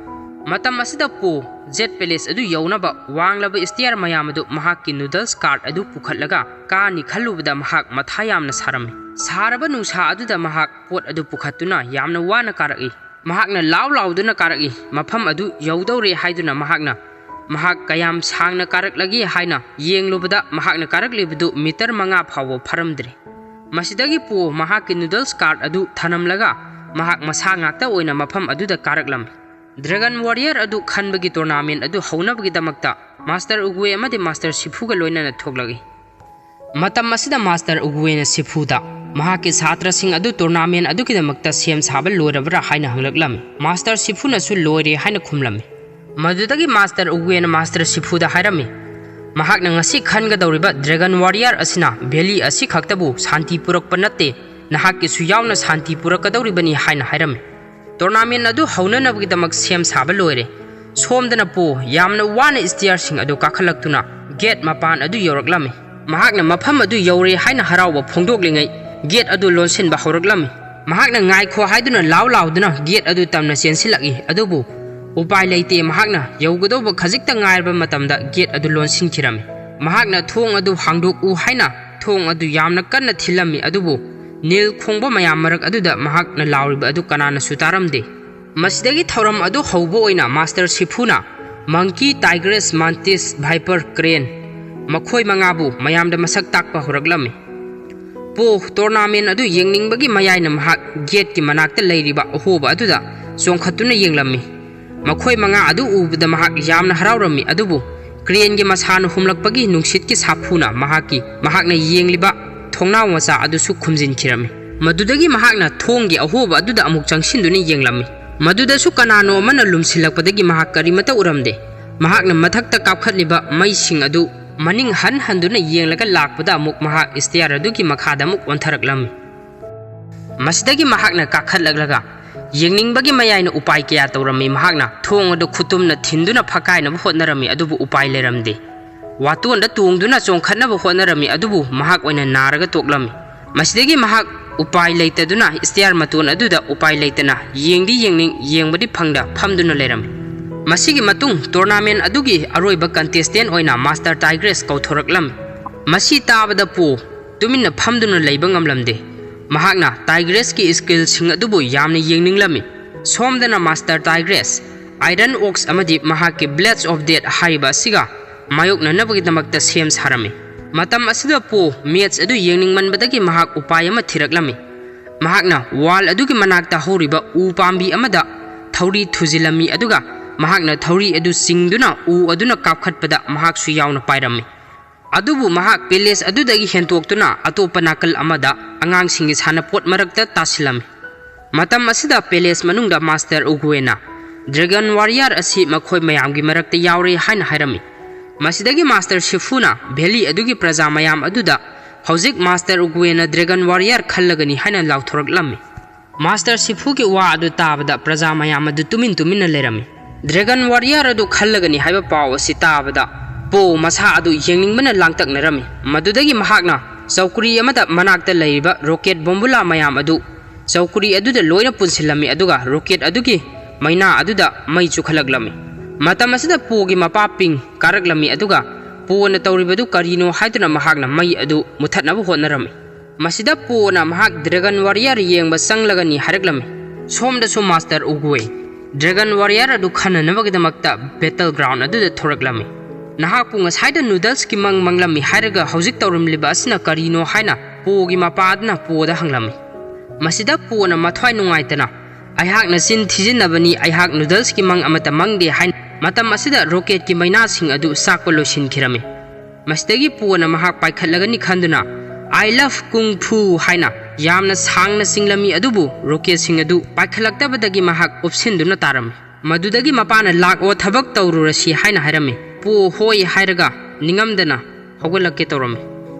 ꯃꯇꯝ ꯑꯁꯤꯗ ꯄꯣ ꯖꯦꯠ ꯄꯦꯂꯦꯁ ꯑꯗꯨ ꯌꯧꯅꯕ ꯋꯥꯡꯂꯕ ꯁ꯭ꯇꯤꯌꯔ ꯃꯌꯥꯝ ꯑꯗꯨ ꯃꯍꯥꯛꯀꯤ ꯅꯨꯗꯜꯁ ꯀꯥꯔꯠ ꯑꯗꯨ ꯄꯨꯈꯠꯂꯒ ꯀꯥꯅꯤ ꯈꯜꯂꯨꯕꯗ ꯃꯍꯥꯛ ꯃꯊꯥ ꯌꯥꯝꯅ ꯁꯥꯔꯝꯃꯤ꯫ ꯁꯥꯔꯕ ꯅꯨꯡꯁꯥ ꯑꯗꯨꯗ ꯃꯍꯥꯛ ꯄꯣꯠ ꯑꯗꯨ ꯄꯨꯈꯠꯇꯨꯅ ꯌꯥꯝꯅ ꯋꯥꯅ ꯀꯥꯔꯛꯏ꯫ ꯃꯍꯥꯛꯅ ꯂꯥꯎ ꯂꯥꯎꯗꯨꯅ ꯀꯥꯔꯛꯏ꯫ ꯃꯐꯝ ꯑꯗꯨ ꯌꯧꯗꯧꯔꯦ ꯍꯥꯏꯗꯨꯅ ꯃꯍꯥꯛꯅ, ꯃꯍꯥꯛ ꯀꯌꯥꯝ ꯁꯥꯡꯅ ꯀꯥꯔꯛꯂꯒꯦ ꯍꯥꯏꯅ ꯌꯦꯡꯂꯨꯕꯗ ꯃꯍꯥꯛꯅ ꯀꯥꯔꯛꯂꯤꯕꯗꯨ ꯃꯤꯇꯔ ꯃꯉꯥ ꯐꯥꯎꯕ ꯐꯥꯔꯝꯗ꯭ꯔꯤ꯫ ꯃꯁꯤꯗꯒꯤ ꯄꯣ ꯃꯍꯥꯛꯀꯤ ꯅꯨꯗꯜꯁ ꯀꯥꯔꯠ ꯑꯗꯨ ꯊꯅꯝꯂꯒ ꯃꯍꯥꯛ ꯃꯁꯥ ꯉꯥꯛꯇ ꯑꯣꯏꯅ ꯃꯐꯝ ꯑꯗꯨꯗ ꯀꯥꯔꯛꯂꯝꯃꯤ꯫ ꯗ꯭ꯔꯦꯒꯟ ꯋꯥꯔꯤꯌꯔ ꯑꯗꯨ ꯈꯟꯕꯒꯤ ꯇꯣꯔꯅꯥꯃꯦꯟ ꯑꯗꯨ ꯍꯧꯅꯕꯒꯤꯗꯃꯛꯇ ꯃꯥꯁꯇꯔ ꯎꯒꯨꯋꯦ ꯑꯃꯗꯤ ꯃꯥꯁꯇꯔ ꯁꯤꯐꯨꯒ ꯂꯣꯏꯅꯅ ꯊꯣꯛꯂꯛꯏ꯫ ꯃꯇꯝ ꯑꯁꯤꯗ ꯃꯥꯁꯇꯔ ꯎꯒꯨꯋꯦꯅ ꯁꯤꯐꯨꯗ ꯃꯍꯥꯛꯀꯤ ꯁꯥꯇ꯭ꯔꯁꯤꯡ ꯑꯗꯨ ꯇꯣꯔꯅꯥꯃꯦꯟ ꯑꯗꯨꯒꯤꯗꯃꯛꯇ ꯁꯦꯝ ꯁꯥꯕ ꯂꯣꯏꯔꯕ꯭ꯔꯥ ꯍꯥꯏꯅ ꯍꯪꯂꯛꯂꯝꯃꯤ꯫ ꯃꯥꯁꯇꯔ ꯁꯤꯐꯨꯅꯁꯨ ꯂꯣꯏꯔꯦ ꯍꯥꯏꯅ ꯈꯨꯝꯂꯝꯃꯤ꯫ ꯃꯗꯨꯗꯒꯤ ꯃꯥꯁꯇꯔ ꯎꯒꯨꯋꯦꯅ ꯃꯥꯁꯇꯔ ꯁꯤꯐꯨꯗ ꯍꯥꯏꯔꯝꯃꯤ, ꯃꯍꯥꯛꯅ ꯉꯁꯤ ꯈꯟꯒꯗꯧꯔꯤꯕ ꯗ꯭ꯔꯦꯒꯟ ꯋꯥꯔꯤꯌꯔ ꯑꯁꯤꯅ ꯚꯦꯂꯤ ꯑꯁꯤ ꯈꯛꯇꯕꯨ ꯁꯥꯟꯇꯤ ꯄꯨꯔꯛꯄ ꯅꯠꯇꯦ, ꯅꯍꯥꯛꯀꯤꯁꯨ ꯌꯥꯎꯅ ꯁꯥꯟꯇꯤ ꯄꯨꯔꯛꯀꯗꯧꯔꯤꯕꯅꯤ ꯍꯥꯏꯅ ꯍꯥꯏꯔꯝꯃꯤ꯫ ꯇꯣꯔꯅꯥꯃꯦꯟ ꯑꯗꯨ ꯍꯧꯅꯅꯕꯒꯤꯗꯃꯛ ꯁꯦꯝ ꯁꯥꯕ ꯂꯣꯏꯔꯦ꯫ ꯁꯣꯝꯗꯅ ꯄꯣ ꯌꯥꯝꯅ ꯋꯥꯅ ꯁ꯭ꯇꯤꯌꯔꯁꯤꯡ ꯑꯗꯨ ꯀꯥꯈꯠꯂꯛꯇꯨꯅ ꯒꯦꯠ ꯃꯄꯥꯟ ꯑꯗꯨ ꯌꯧꯔꯛꯂꯝꯃꯤ꯫ ꯃꯍꯥꯛꯅ ꯃꯐꯝ ꯑꯗꯨ ꯌꯧꯔꯦ ꯍꯥꯏꯅ ꯍꯔꯥꯎꯕ ꯐꯣꯡꯗꯣꯛꯂꯤꯉꯩ, ꯒꯦꯠ ꯑꯗꯨ ꯂꯣꯟꯁꯤꯟꯕ ꯍꯧꯔꯛꯂꯝꯃꯤ꯫ ꯃꯍꯥꯛꯅ ꯉꯥꯏꯈꯣ ꯍꯥꯏꯗꯨꯅ ꯂꯥꯎ ꯂꯥꯎꯗꯨꯅ ꯒꯦꯠ ꯑꯗꯨ ꯇꯝꯅ ꯆꯦꯟꯁꯤꯜꯂꯛꯏ, ꯑꯗꯨꯕꯨ ꯎꯄꯥꯏ ꯂꯩꯇꯦ, ꯃꯍꯥꯛꯅ ꯌꯧꯒꯗꯧꯕ ꯈꯖꯤꯛꯇ ꯉꯥꯏꯔꯕ ꯃꯇꯝꯗ ꯒꯦꯠ ꯑꯗꯨ ꯂꯣꯟꯁꯤꯟꯈꯤꯔꯝꯃꯤ꯫ ꯃꯍꯥꯛꯅ ꯊꯣꯡ ꯑꯗꯨ ꯍꯥꯡꯗꯣꯛꯎ ꯍꯥꯏꯅ ꯊꯣꯡ ꯑꯗꯨ ꯌꯥꯝꯅ ꯀꯟꯅ ꯊꯤꯜꯂꯝꯃꯤ, ꯑꯗꯨꯕꯨ ꯅꯤꯜ ꯈꯣꯡꯕ ꯃꯌꯥꯝ ꯃꯔꯛ ꯑꯗꯨꯗ ꯃꯍꯥꯛꯅ ꯂꯥꯎꯔꯤꯕ ꯑꯗꯨ ꯀꯅꯥꯅꯁꯨ ꯇꯥꯔꯝꯗꯦ꯫ ꯃꯁꯤꯗꯒꯤ ꯊꯧꯔꯝ ꯑꯗꯨ ꯍꯧꯕ ꯑꯣꯏꯅ ꯃꯥꯁꯇꯔ ꯁꯤꯐꯨꯅ ꯃꯪꯀꯤ, ꯇꯥꯏꯒ꯭ꯔꯦꯁ, ꯃꯥꯟꯇꯤꯁ, ꯚꯥꯏꯄꯔ, ꯀ꯭ꯔꯦꯟ, ꯃꯈꯣꯏ ꯃꯉꯥꯕꯨ ꯃꯌꯥꯝꯗ ꯃꯁꯛ ꯇꯥꯛꯄ ꯍꯧꯔꯛꯂꯝꯃꯤ꯫ ꯄꯣ ꯇꯣꯔꯅꯥꯃꯦꯟ ꯑꯗꯨ ꯌꯦꯡꯅꯤꯡꯕꯒꯤ ꯃꯌꯥꯏꯅ ꯃꯍꯥꯛ ꯒꯦꯠꯀꯤ ꯃꯅꯥꯛꯇ ꯂꯩꯔꯤꯕ ꯑꯍꯣꯕ ꯑꯗꯨꯗ ꯆꯣꯡꯈꯠꯇꯨꯅ ꯌꯦꯡꯂꯝꯃꯤ꯫ ꯃꯈꯣꯏ ꯃꯉꯥ ꯑꯗꯨ ꯎꯕꯗ ꯃꯍꯥꯛ ꯌꯥꯝꯅ ꯍꯔꯥꯎꯔꯝꯃꯤ, ꯑꯗꯨꯕꯨ ꯀ꯭ꯔꯦꯟꯒꯤ ꯃꯁꯥꯅ ꯍꯨꯝꯂꯛꯄꯒꯤ ꯅꯨꯡꯁꯤꯠꯀꯤ ꯁꯥꯐꯨꯅ ꯃꯍꯥꯛꯀꯤ, ꯃꯍꯥꯛꯅ ꯌꯦꯡꯂꯤꯕ ꯊꯣꯡꯅꯥꯎ ꯃꯆꯥ ꯑꯗꯨꯁꯨ ꯈꯨꯝꯖꯤꯟꯈꯤꯔꯝꯃꯤ꯫ ꯃꯗꯨꯗꯒꯤ ꯃꯍꯥꯛꯅ ꯊꯣꯡꯒꯤ ꯑꯍꯣꯕ ꯑꯗꯨꯗ ꯑꯃꯨꯛ ꯆꯪꯁꯤꯟꯗꯨꯅ ꯌꯦꯡꯂꯝꯃꯤ꯫ ꯃꯗꯨꯗꯁꯨ ꯀꯅꯥꯅꯣ ꯑꯃꯅ ꯂꯨꯝꯁꯤꯜꯂꯛꯄꯗꯒꯤ ꯃꯍꯥꯛ ꯀꯔꯤꯃꯠꯇ ꯎꯔꯝꯗꯦ꯫ ꯃꯍꯥꯛꯅ ꯃꯊꯛꯇ ꯀꯥꯞꯈꯠꯂꯤꯕ ꯃꯩꯁꯤꯡ ꯑꯗꯨ ꯃꯅꯤꯡ ꯍꯟ ꯍꯟꯗꯨꯅ ꯌꯦꯡꯂꯒ ꯂꯥꯛꯄꯗ ꯑꯃꯨꯛ ꯃꯍꯥꯛ ꯁ꯭ꯇꯤꯌꯔ ꯑꯗꯨꯒꯤ ꯃꯈꯥꯗ ꯑꯃꯨꯛ ꯑꯣꯟꯊꯔꯛꯂꯝꯃꯤ꯫ ꯃꯁꯤꯗꯒꯤ ꯃꯍꯥꯛꯅ ꯀꯥꯈꯠꯂꯛꯂꯒ ꯌꯦꯡꯅꯤꯡꯕꯒꯤ ꯃꯌꯥꯏꯅ ꯎꯄꯥꯏ ꯀꯌꯥ ꯇꯧꯔꯝꯃꯤ꯫ ꯃꯍꯥꯛꯅ ꯊꯣꯡ ꯑꯗꯨ ꯈꯨꯇꯨꯝꯅ ꯊꯤꯟꯗꯨꯅ ꯐꯛꯀꯥꯏꯅꯕ ꯍꯣꯠꯅꯔꯝꯃꯤ, ꯑꯗꯨꯕꯨ ꯎꯄꯥꯏ ꯂꯩꯔꯝꯗꯦ꯫ ꯋꯥꯇꯣꯟꯗ ꯇꯣꯡꯗꯨꯅ ꯆꯣꯡꯈꯠꯅꯕ ꯍꯣꯠꯅꯔꯝꯃꯤ, ꯑꯗꯨꯕꯨ ꯃꯍꯥꯛ ꯑꯣꯏꯅ ꯅꯥꯔꯒ ꯇꯣꯛꯂꯝꯃꯤ꯫ ꯃꯁꯤꯗꯒꯤ ꯃꯍꯥꯛ ꯎꯄꯥꯏ ꯂꯩꯇꯗꯨꯅ ꯁ꯭ꯇꯤꯌꯔ ꯃꯇꯣꯟ ꯑꯗꯨꯗ ꯎꯄꯥꯏ ꯂꯩꯇꯅ ꯌꯦꯡꯗꯤ ꯌꯦꯡꯅꯤꯡ, ꯌꯦꯡꯕꯗꯤ ꯐꯪꯗ ꯐꯝꯗꯨꯅ ꯂꯩꯔꯝꯃꯤ꯫ ꯃꯁꯤꯒꯤ ꯃꯇꯨꯡ ꯇꯣꯔꯅꯥꯃꯦꯟ ꯑꯗꯨꯒꯤ ꯑꯔꯣꯏꯕ ꯀꯟꯇꯦꯁꯇꯦꯟ ꯑꯣꯏꯅ ꯃꯥꯁꯇꯔ ꯇꯥꯏꯒ꯭ꯔꯦꯁ ꯀꯧꯊꯣꯔꯛꯂꯝꯃꯤ꯫ ꯃꯁꯤ ꯇꯥꯕꯗ ꯄꯣ ꯇꯨꯃꯤꯟꯅ ꯐꯝꯗꯨꯅ ꯂꯩꯕ ꯉꯝꯂꯝꯗꯦ꯫ ꯃꯍꯥꯛꯅ ꯇꯥꯏꯒ꯭ꯔꯦꯁꯀꯤ ꯁ꯭ꯀꯤꯜꯁꯤꯡ ꯑꯗꯨꯕꯨ ꯌꯥꯝꯅ ꯌꯦꯡꯅꯤꯡꯂꯝꯃꯤ꯫ ꯁꯣꯝꯗꯅ ꯃꯥꯁꯇꯔ ꯇꯥꯏꯒ꯭ꯔꯦꯁ ꯑꯥꯏꯔꯟ ꯑꯣꯛꯁ ꯑꯃꯗꯤ ꯃꯍꯥꯛꯀꯤ ꯕ꯭ꯂꯦꯗꯁ ꯑꯣꯐ ꯗꯦꯠ ꯍꯥꯏꯔꯤꯕ ꯑꯁꯤꯒ ꯃꯥꯌꯣꯛꯅꯅꯕꯒꯤꯗꯃꯛꯇ ꯁꯦꯝ ꯁꯥꯔꯝꯃꯤ꯫ ꯃꯇꯝ ꯑꯁꯤꯗ ꯄꯣ ꯃꯦꯠꯆ ꯑꯗꯨ ꯌꯦꯡꯅꯤꯡꯃꯟꯕꯗꯒꯤ ꯃꯍꯥꯛ ꯎꯄꯥꯏ ꯑꯃ ꯊꯤꯔꯛꯂꯝꯃꯤ꯫ ꯃꯍꯥꯛꯅ ꯋꯥꯜ ꯑꯗꯨꯒꯤ ꯃꯅꯥꯛꯇ ꯍꯧꯔꯤꯕ ꯎ ꯄꯥꯝꯕꯤ ꯑꯃꯗ ꯊꯧꯔꯤ ꯊꯨꯖꯤꯜꯂꯝꯃꯤ, ꯑꯗꯨꯒ ꯃꯍꯥꯛꯅ ꯊꯧꯔꯤ ꯑꯗꯨ ꯆꯤꯡꯗꯨꯅ ꯎ ꯑꯗꯨꯅ ꯀꯥꯞꯈꯠꯄꯗ ꯃꯍꯥꯛꯁꯨ ꯌꯥꯎꯅ ꯄꯥꯏꯔꯝꯃꯤ꯫ ꯑꯗꯨꯕꯨ ꯃꯍꯥꯛ ꯄꯦꯂꯦꯁ ꯑꯗꯨꯗꯒꯤ ꯍꯦꯟꯇꯣꯛꯇꯨꯅ ꯑꯇꯣꯞꯄ ꯅꯥꯀꯜ ꯑꯃꯗ ꯑꯉꯥꯡꯁꯤꯡꯒꯤ ꯁꯥꯟꯅꯄꯣꯠ ꯃꯔꯛꯇ ꯇꯥꯁꯤꯜꯂꯝꯃꯤ꯫ ꯃꯇꯝ ꯑꯁꯤꯗ ꯄꯦꯂꯦꯁ ꯃꯅꯨꯡꯗ ꯃꯥꯁꯇꯔ ꯎꯒꯨꯋꯦꯅ ꯗ꯭ꯔꯦꯒꯟ ꯋꯥꯔꯤꯌꯔ ꯑꯁꯤ ꯃꯈꯣꯏ ꯃꯌꯥꯝꯒꯤ ꯃꯔꯛꯇ ꯌꯥꯎꯔꯦ ꯍꯥꯏꯅ ꯍꯥꯏꯔꯝꯃꯤ꯫ ꯃꯁꯤꯗꯒꯤ ꯃꯥꯁꯇꯔ ꯁꯤꯐꯨꯅ ꯚꯦꯂꯤ ꯑꯗꯨꯒꯤ ꯄ꯭ꯔꯖꯥ ꯃꯌꯥꯝ ꯑꯗꯨꯗ ꯍꯧꯖꯤꯛ ꯃꯥꯁꯇꯔ ꯎꯒꯨꯑꯦꯅ ꯗ꯭ꯔꯦꯒꯟ ꯋꯥꯔꯤꯌꯔ ꯈꯜꯂꯒꯅꯤ ꯍꯥꯏꯅ ꯂꯥꯎꯊꯣꯔꯛꯂꯝꯃꯤ꯫ ꯃꯥꯁꯇꯔ ꯁꯤꯐꯨꯒꯤ ꯋꯥ ꯑꯗꯨ ꯇꯥꯕꯗ ꯄ꯭ꯔꯖꯥ ꯃꯌꯥꯝ ꯑꯗꯨ ꯇꯨꯃꯤꯟ ꯇꯨꯃꯤꯟꯅ ꯂꯩꯔꯝꯃꯤ꯫ ꯗ꯭ꯔꯦꯒꯟ ꯋꯥꯔꯤꯌꯔ ꯑꯗꯨ ꯈꯜꯂꯒꯅꯤ ꯍꯥꯏꯕ ꯄꯥꯎ ꯑꯁꯤ ꯇꯥꯕꯗ ꯄꯣ ꯃꯁꯥ ꯑꯗꯨ ꯌꯦꯡꯅꯤꯡꯕꯅ ꯂꯥꯡꯇꯛꯅꯔꯝꯃꯤ꯫ ꯃꯗꯨꯗꯒꯤ ꯃꯍꯥꯛꯅ ꯆꯧꯀ꯭ꯔꯤ ꯑꯃꯗ ꯃꯅꯥꯛꯇ ꯂꯩꯔꯤꯕ ꯔꯣꯀꯦꯠ ꯕꯣꯝꯕꯨꯂꯥ ꯃꯌꯥꯝ ꯑꯗꯨ ꯆꯧꯀ꯭ꯔꯤ ꯑꯗꯨꯗ ꯂꯣꯏꯅ ꯄꯨꯟꯁꯤꯜꯂꯝꯃꯤ, ꯑꯗꯨꯒ ꯔꯣꯀꯦꯠ ꯑꯗꯨꯒꯤ ꯃꯩꯅꯥ ꯑꯗꯨꯗ ꯃꯩ ꯆꯨꯈꯠꯂꯛꯂꯝꯃꯤ꯫ ꯃꯇꯝ ꯑꯁꯤꯗ ꯄꯣꯒꯤ ꯃꯄꯥ ꯄꯤꯡ ꯀꯥꯔꯛꯂꯝꯃꯤ, ꯑꯗꯨꯒ ꯄꯣꯅ ꯇꯧꯔꯤꯕꯗꯨ ꯀꯔꯤꯅꯣ ꯍꯥꯏꯗꯨꯅ ꯃꯍꯥꯛꯅ ꯃꯩ ꯑꯗꯨ ꯃꯨꯊꯠꯅꯕ ꯍꯣꯠꯅꯔꯝꯃꯤ꯫ ꯃꯁꯤꯗ ꯄꯣꯅ ꯃꯍꯥꯛ ꯗ꯭ꯔꯦꯒꯟ ꯋꯥꯔꯤꯌꯔ ꯌꯦꯡꯕ ꯆꯪꯂꯒꯅꯤ ꯍꯥꯏꯔꯛꯂꯝꯃꯤ꯫ ꯁꯣꯝꯗꯁꯨ ꯃꯥꯁꯇꯔ ꯎꯒꯨꯑꯦ ꯗ꯭ꯔꯦꯒꯟ ꯋꯥꯔꯤꯌꯔ ꯑꯗꯨ ꯈꯟꯅꯅꯕꯒꯤꯗꯃꯛꯇ ꯕꯦꯇꯜ ꯒ꯭ꯔꯥꯎꯟ ꯑꯗꯨꯗ ꯊꯣꯔꯛꯂꯝꯃꯤ꯫ "ꯅꯍꯥꯛꯄꯨ ꯉꯁꯥꯏꯗ ꯅꯨꯗꯜꯁꯀꯤ ꯃꯪ ꯃꯪꯂꯝꯃꯤ ꯍꯥꯏꯔꯒ ꯍꯧꯖꯤꯛ ꯇꯧꯔꯝꯂꯤꯕ ꯑꯁꯤꯅ ꯀꯔꯤꯅꯣ?" ꯍꯥꯏꯅ ꯄꯣꯒꯤ ꯃꯄꯥ ꯑꯗꯨꯅ ꯄꯣꯗ ꯍꯪꯂꯝꯃꯤ꯫ ꯃꯁꯤꯗ ꯄꯣꯅ ꯃꯊ꯭ꯋꯥꯏ ꯅꯨꯡꯉꯥꯏꯇꯅ, "ꯑꯩꯍꯥꯛꯅ ꯆꯤꯟ ꯊꯤꯖꯤꯟꯅꯕꯅꯤ, ꯑꯩꯍꯥꯛ ꯅꯨꯗꯜꯁꯀꯤ ꯃꯪ ꯑꯃꯠꯇ ꯃꯪꯗꯦ" ꯍꯥꯏꯅ ꯃꯇꯝ ꯑꯁꯤꯗ ꯔꯣꯀꯦꯠꯀꯤ ꯃꯩꯅꯥꯁꯤꯡ ꯑꯗꯨ ꯆꯥꯛꯄ ꯂꯣꯏꯁꯤꯟꯈꯤꯔꯝꯃꯤ꯫ ꯃꯁꯤꯗꯒꯤ ꯄꯣꯅ ꯃꯍꯥꯛ ꯄꯥꯏꯈꯠꯂꯒꯅꯤ ꯈꯟꯗꯨꯅ "I love kung fu" ꯍꯥꯏꯅ ꯌꯥꯝꯅ ꯁꯥꯡꯅ ꯆꯤꯡꯂꯝꯃꯤ, ꯑꯗꯨꯕꯨ ꯔꯣꯀꯦꯠꯁꯤꯡ ꯑꯗꯨ ꯄꯥꯏꯈꯠꯂꯛꯇꯕꯗꯒꯤ ꯃꯍꯥꯛ ꯎꯞꯁꯤꯟꯗꯨꯅ ꯇꯥꯔꯝꯃꯤ꯫ ꯃꯗꯨꯗꯒꯤ ꯃꯄꯥꯅ "ꯂꯥꯛꯑꯣ, ꯊꯕꯛ ꯇꯧꯔꯨꯔꯁꯤ" ꯍꯥꯏꯅ ꯍꯥꯏꯔꯝꯃꯤ꯫ ꯄꯣ ꯍꯣꯏ ꯍꯥꯏꯔꯒ ꯅꯤꯡꯉꯝꯗꯅ ꯍꯧꯒꯠꯂꯛꯀꯦ ꯇꯧꯔꯝꯃꯤ꯫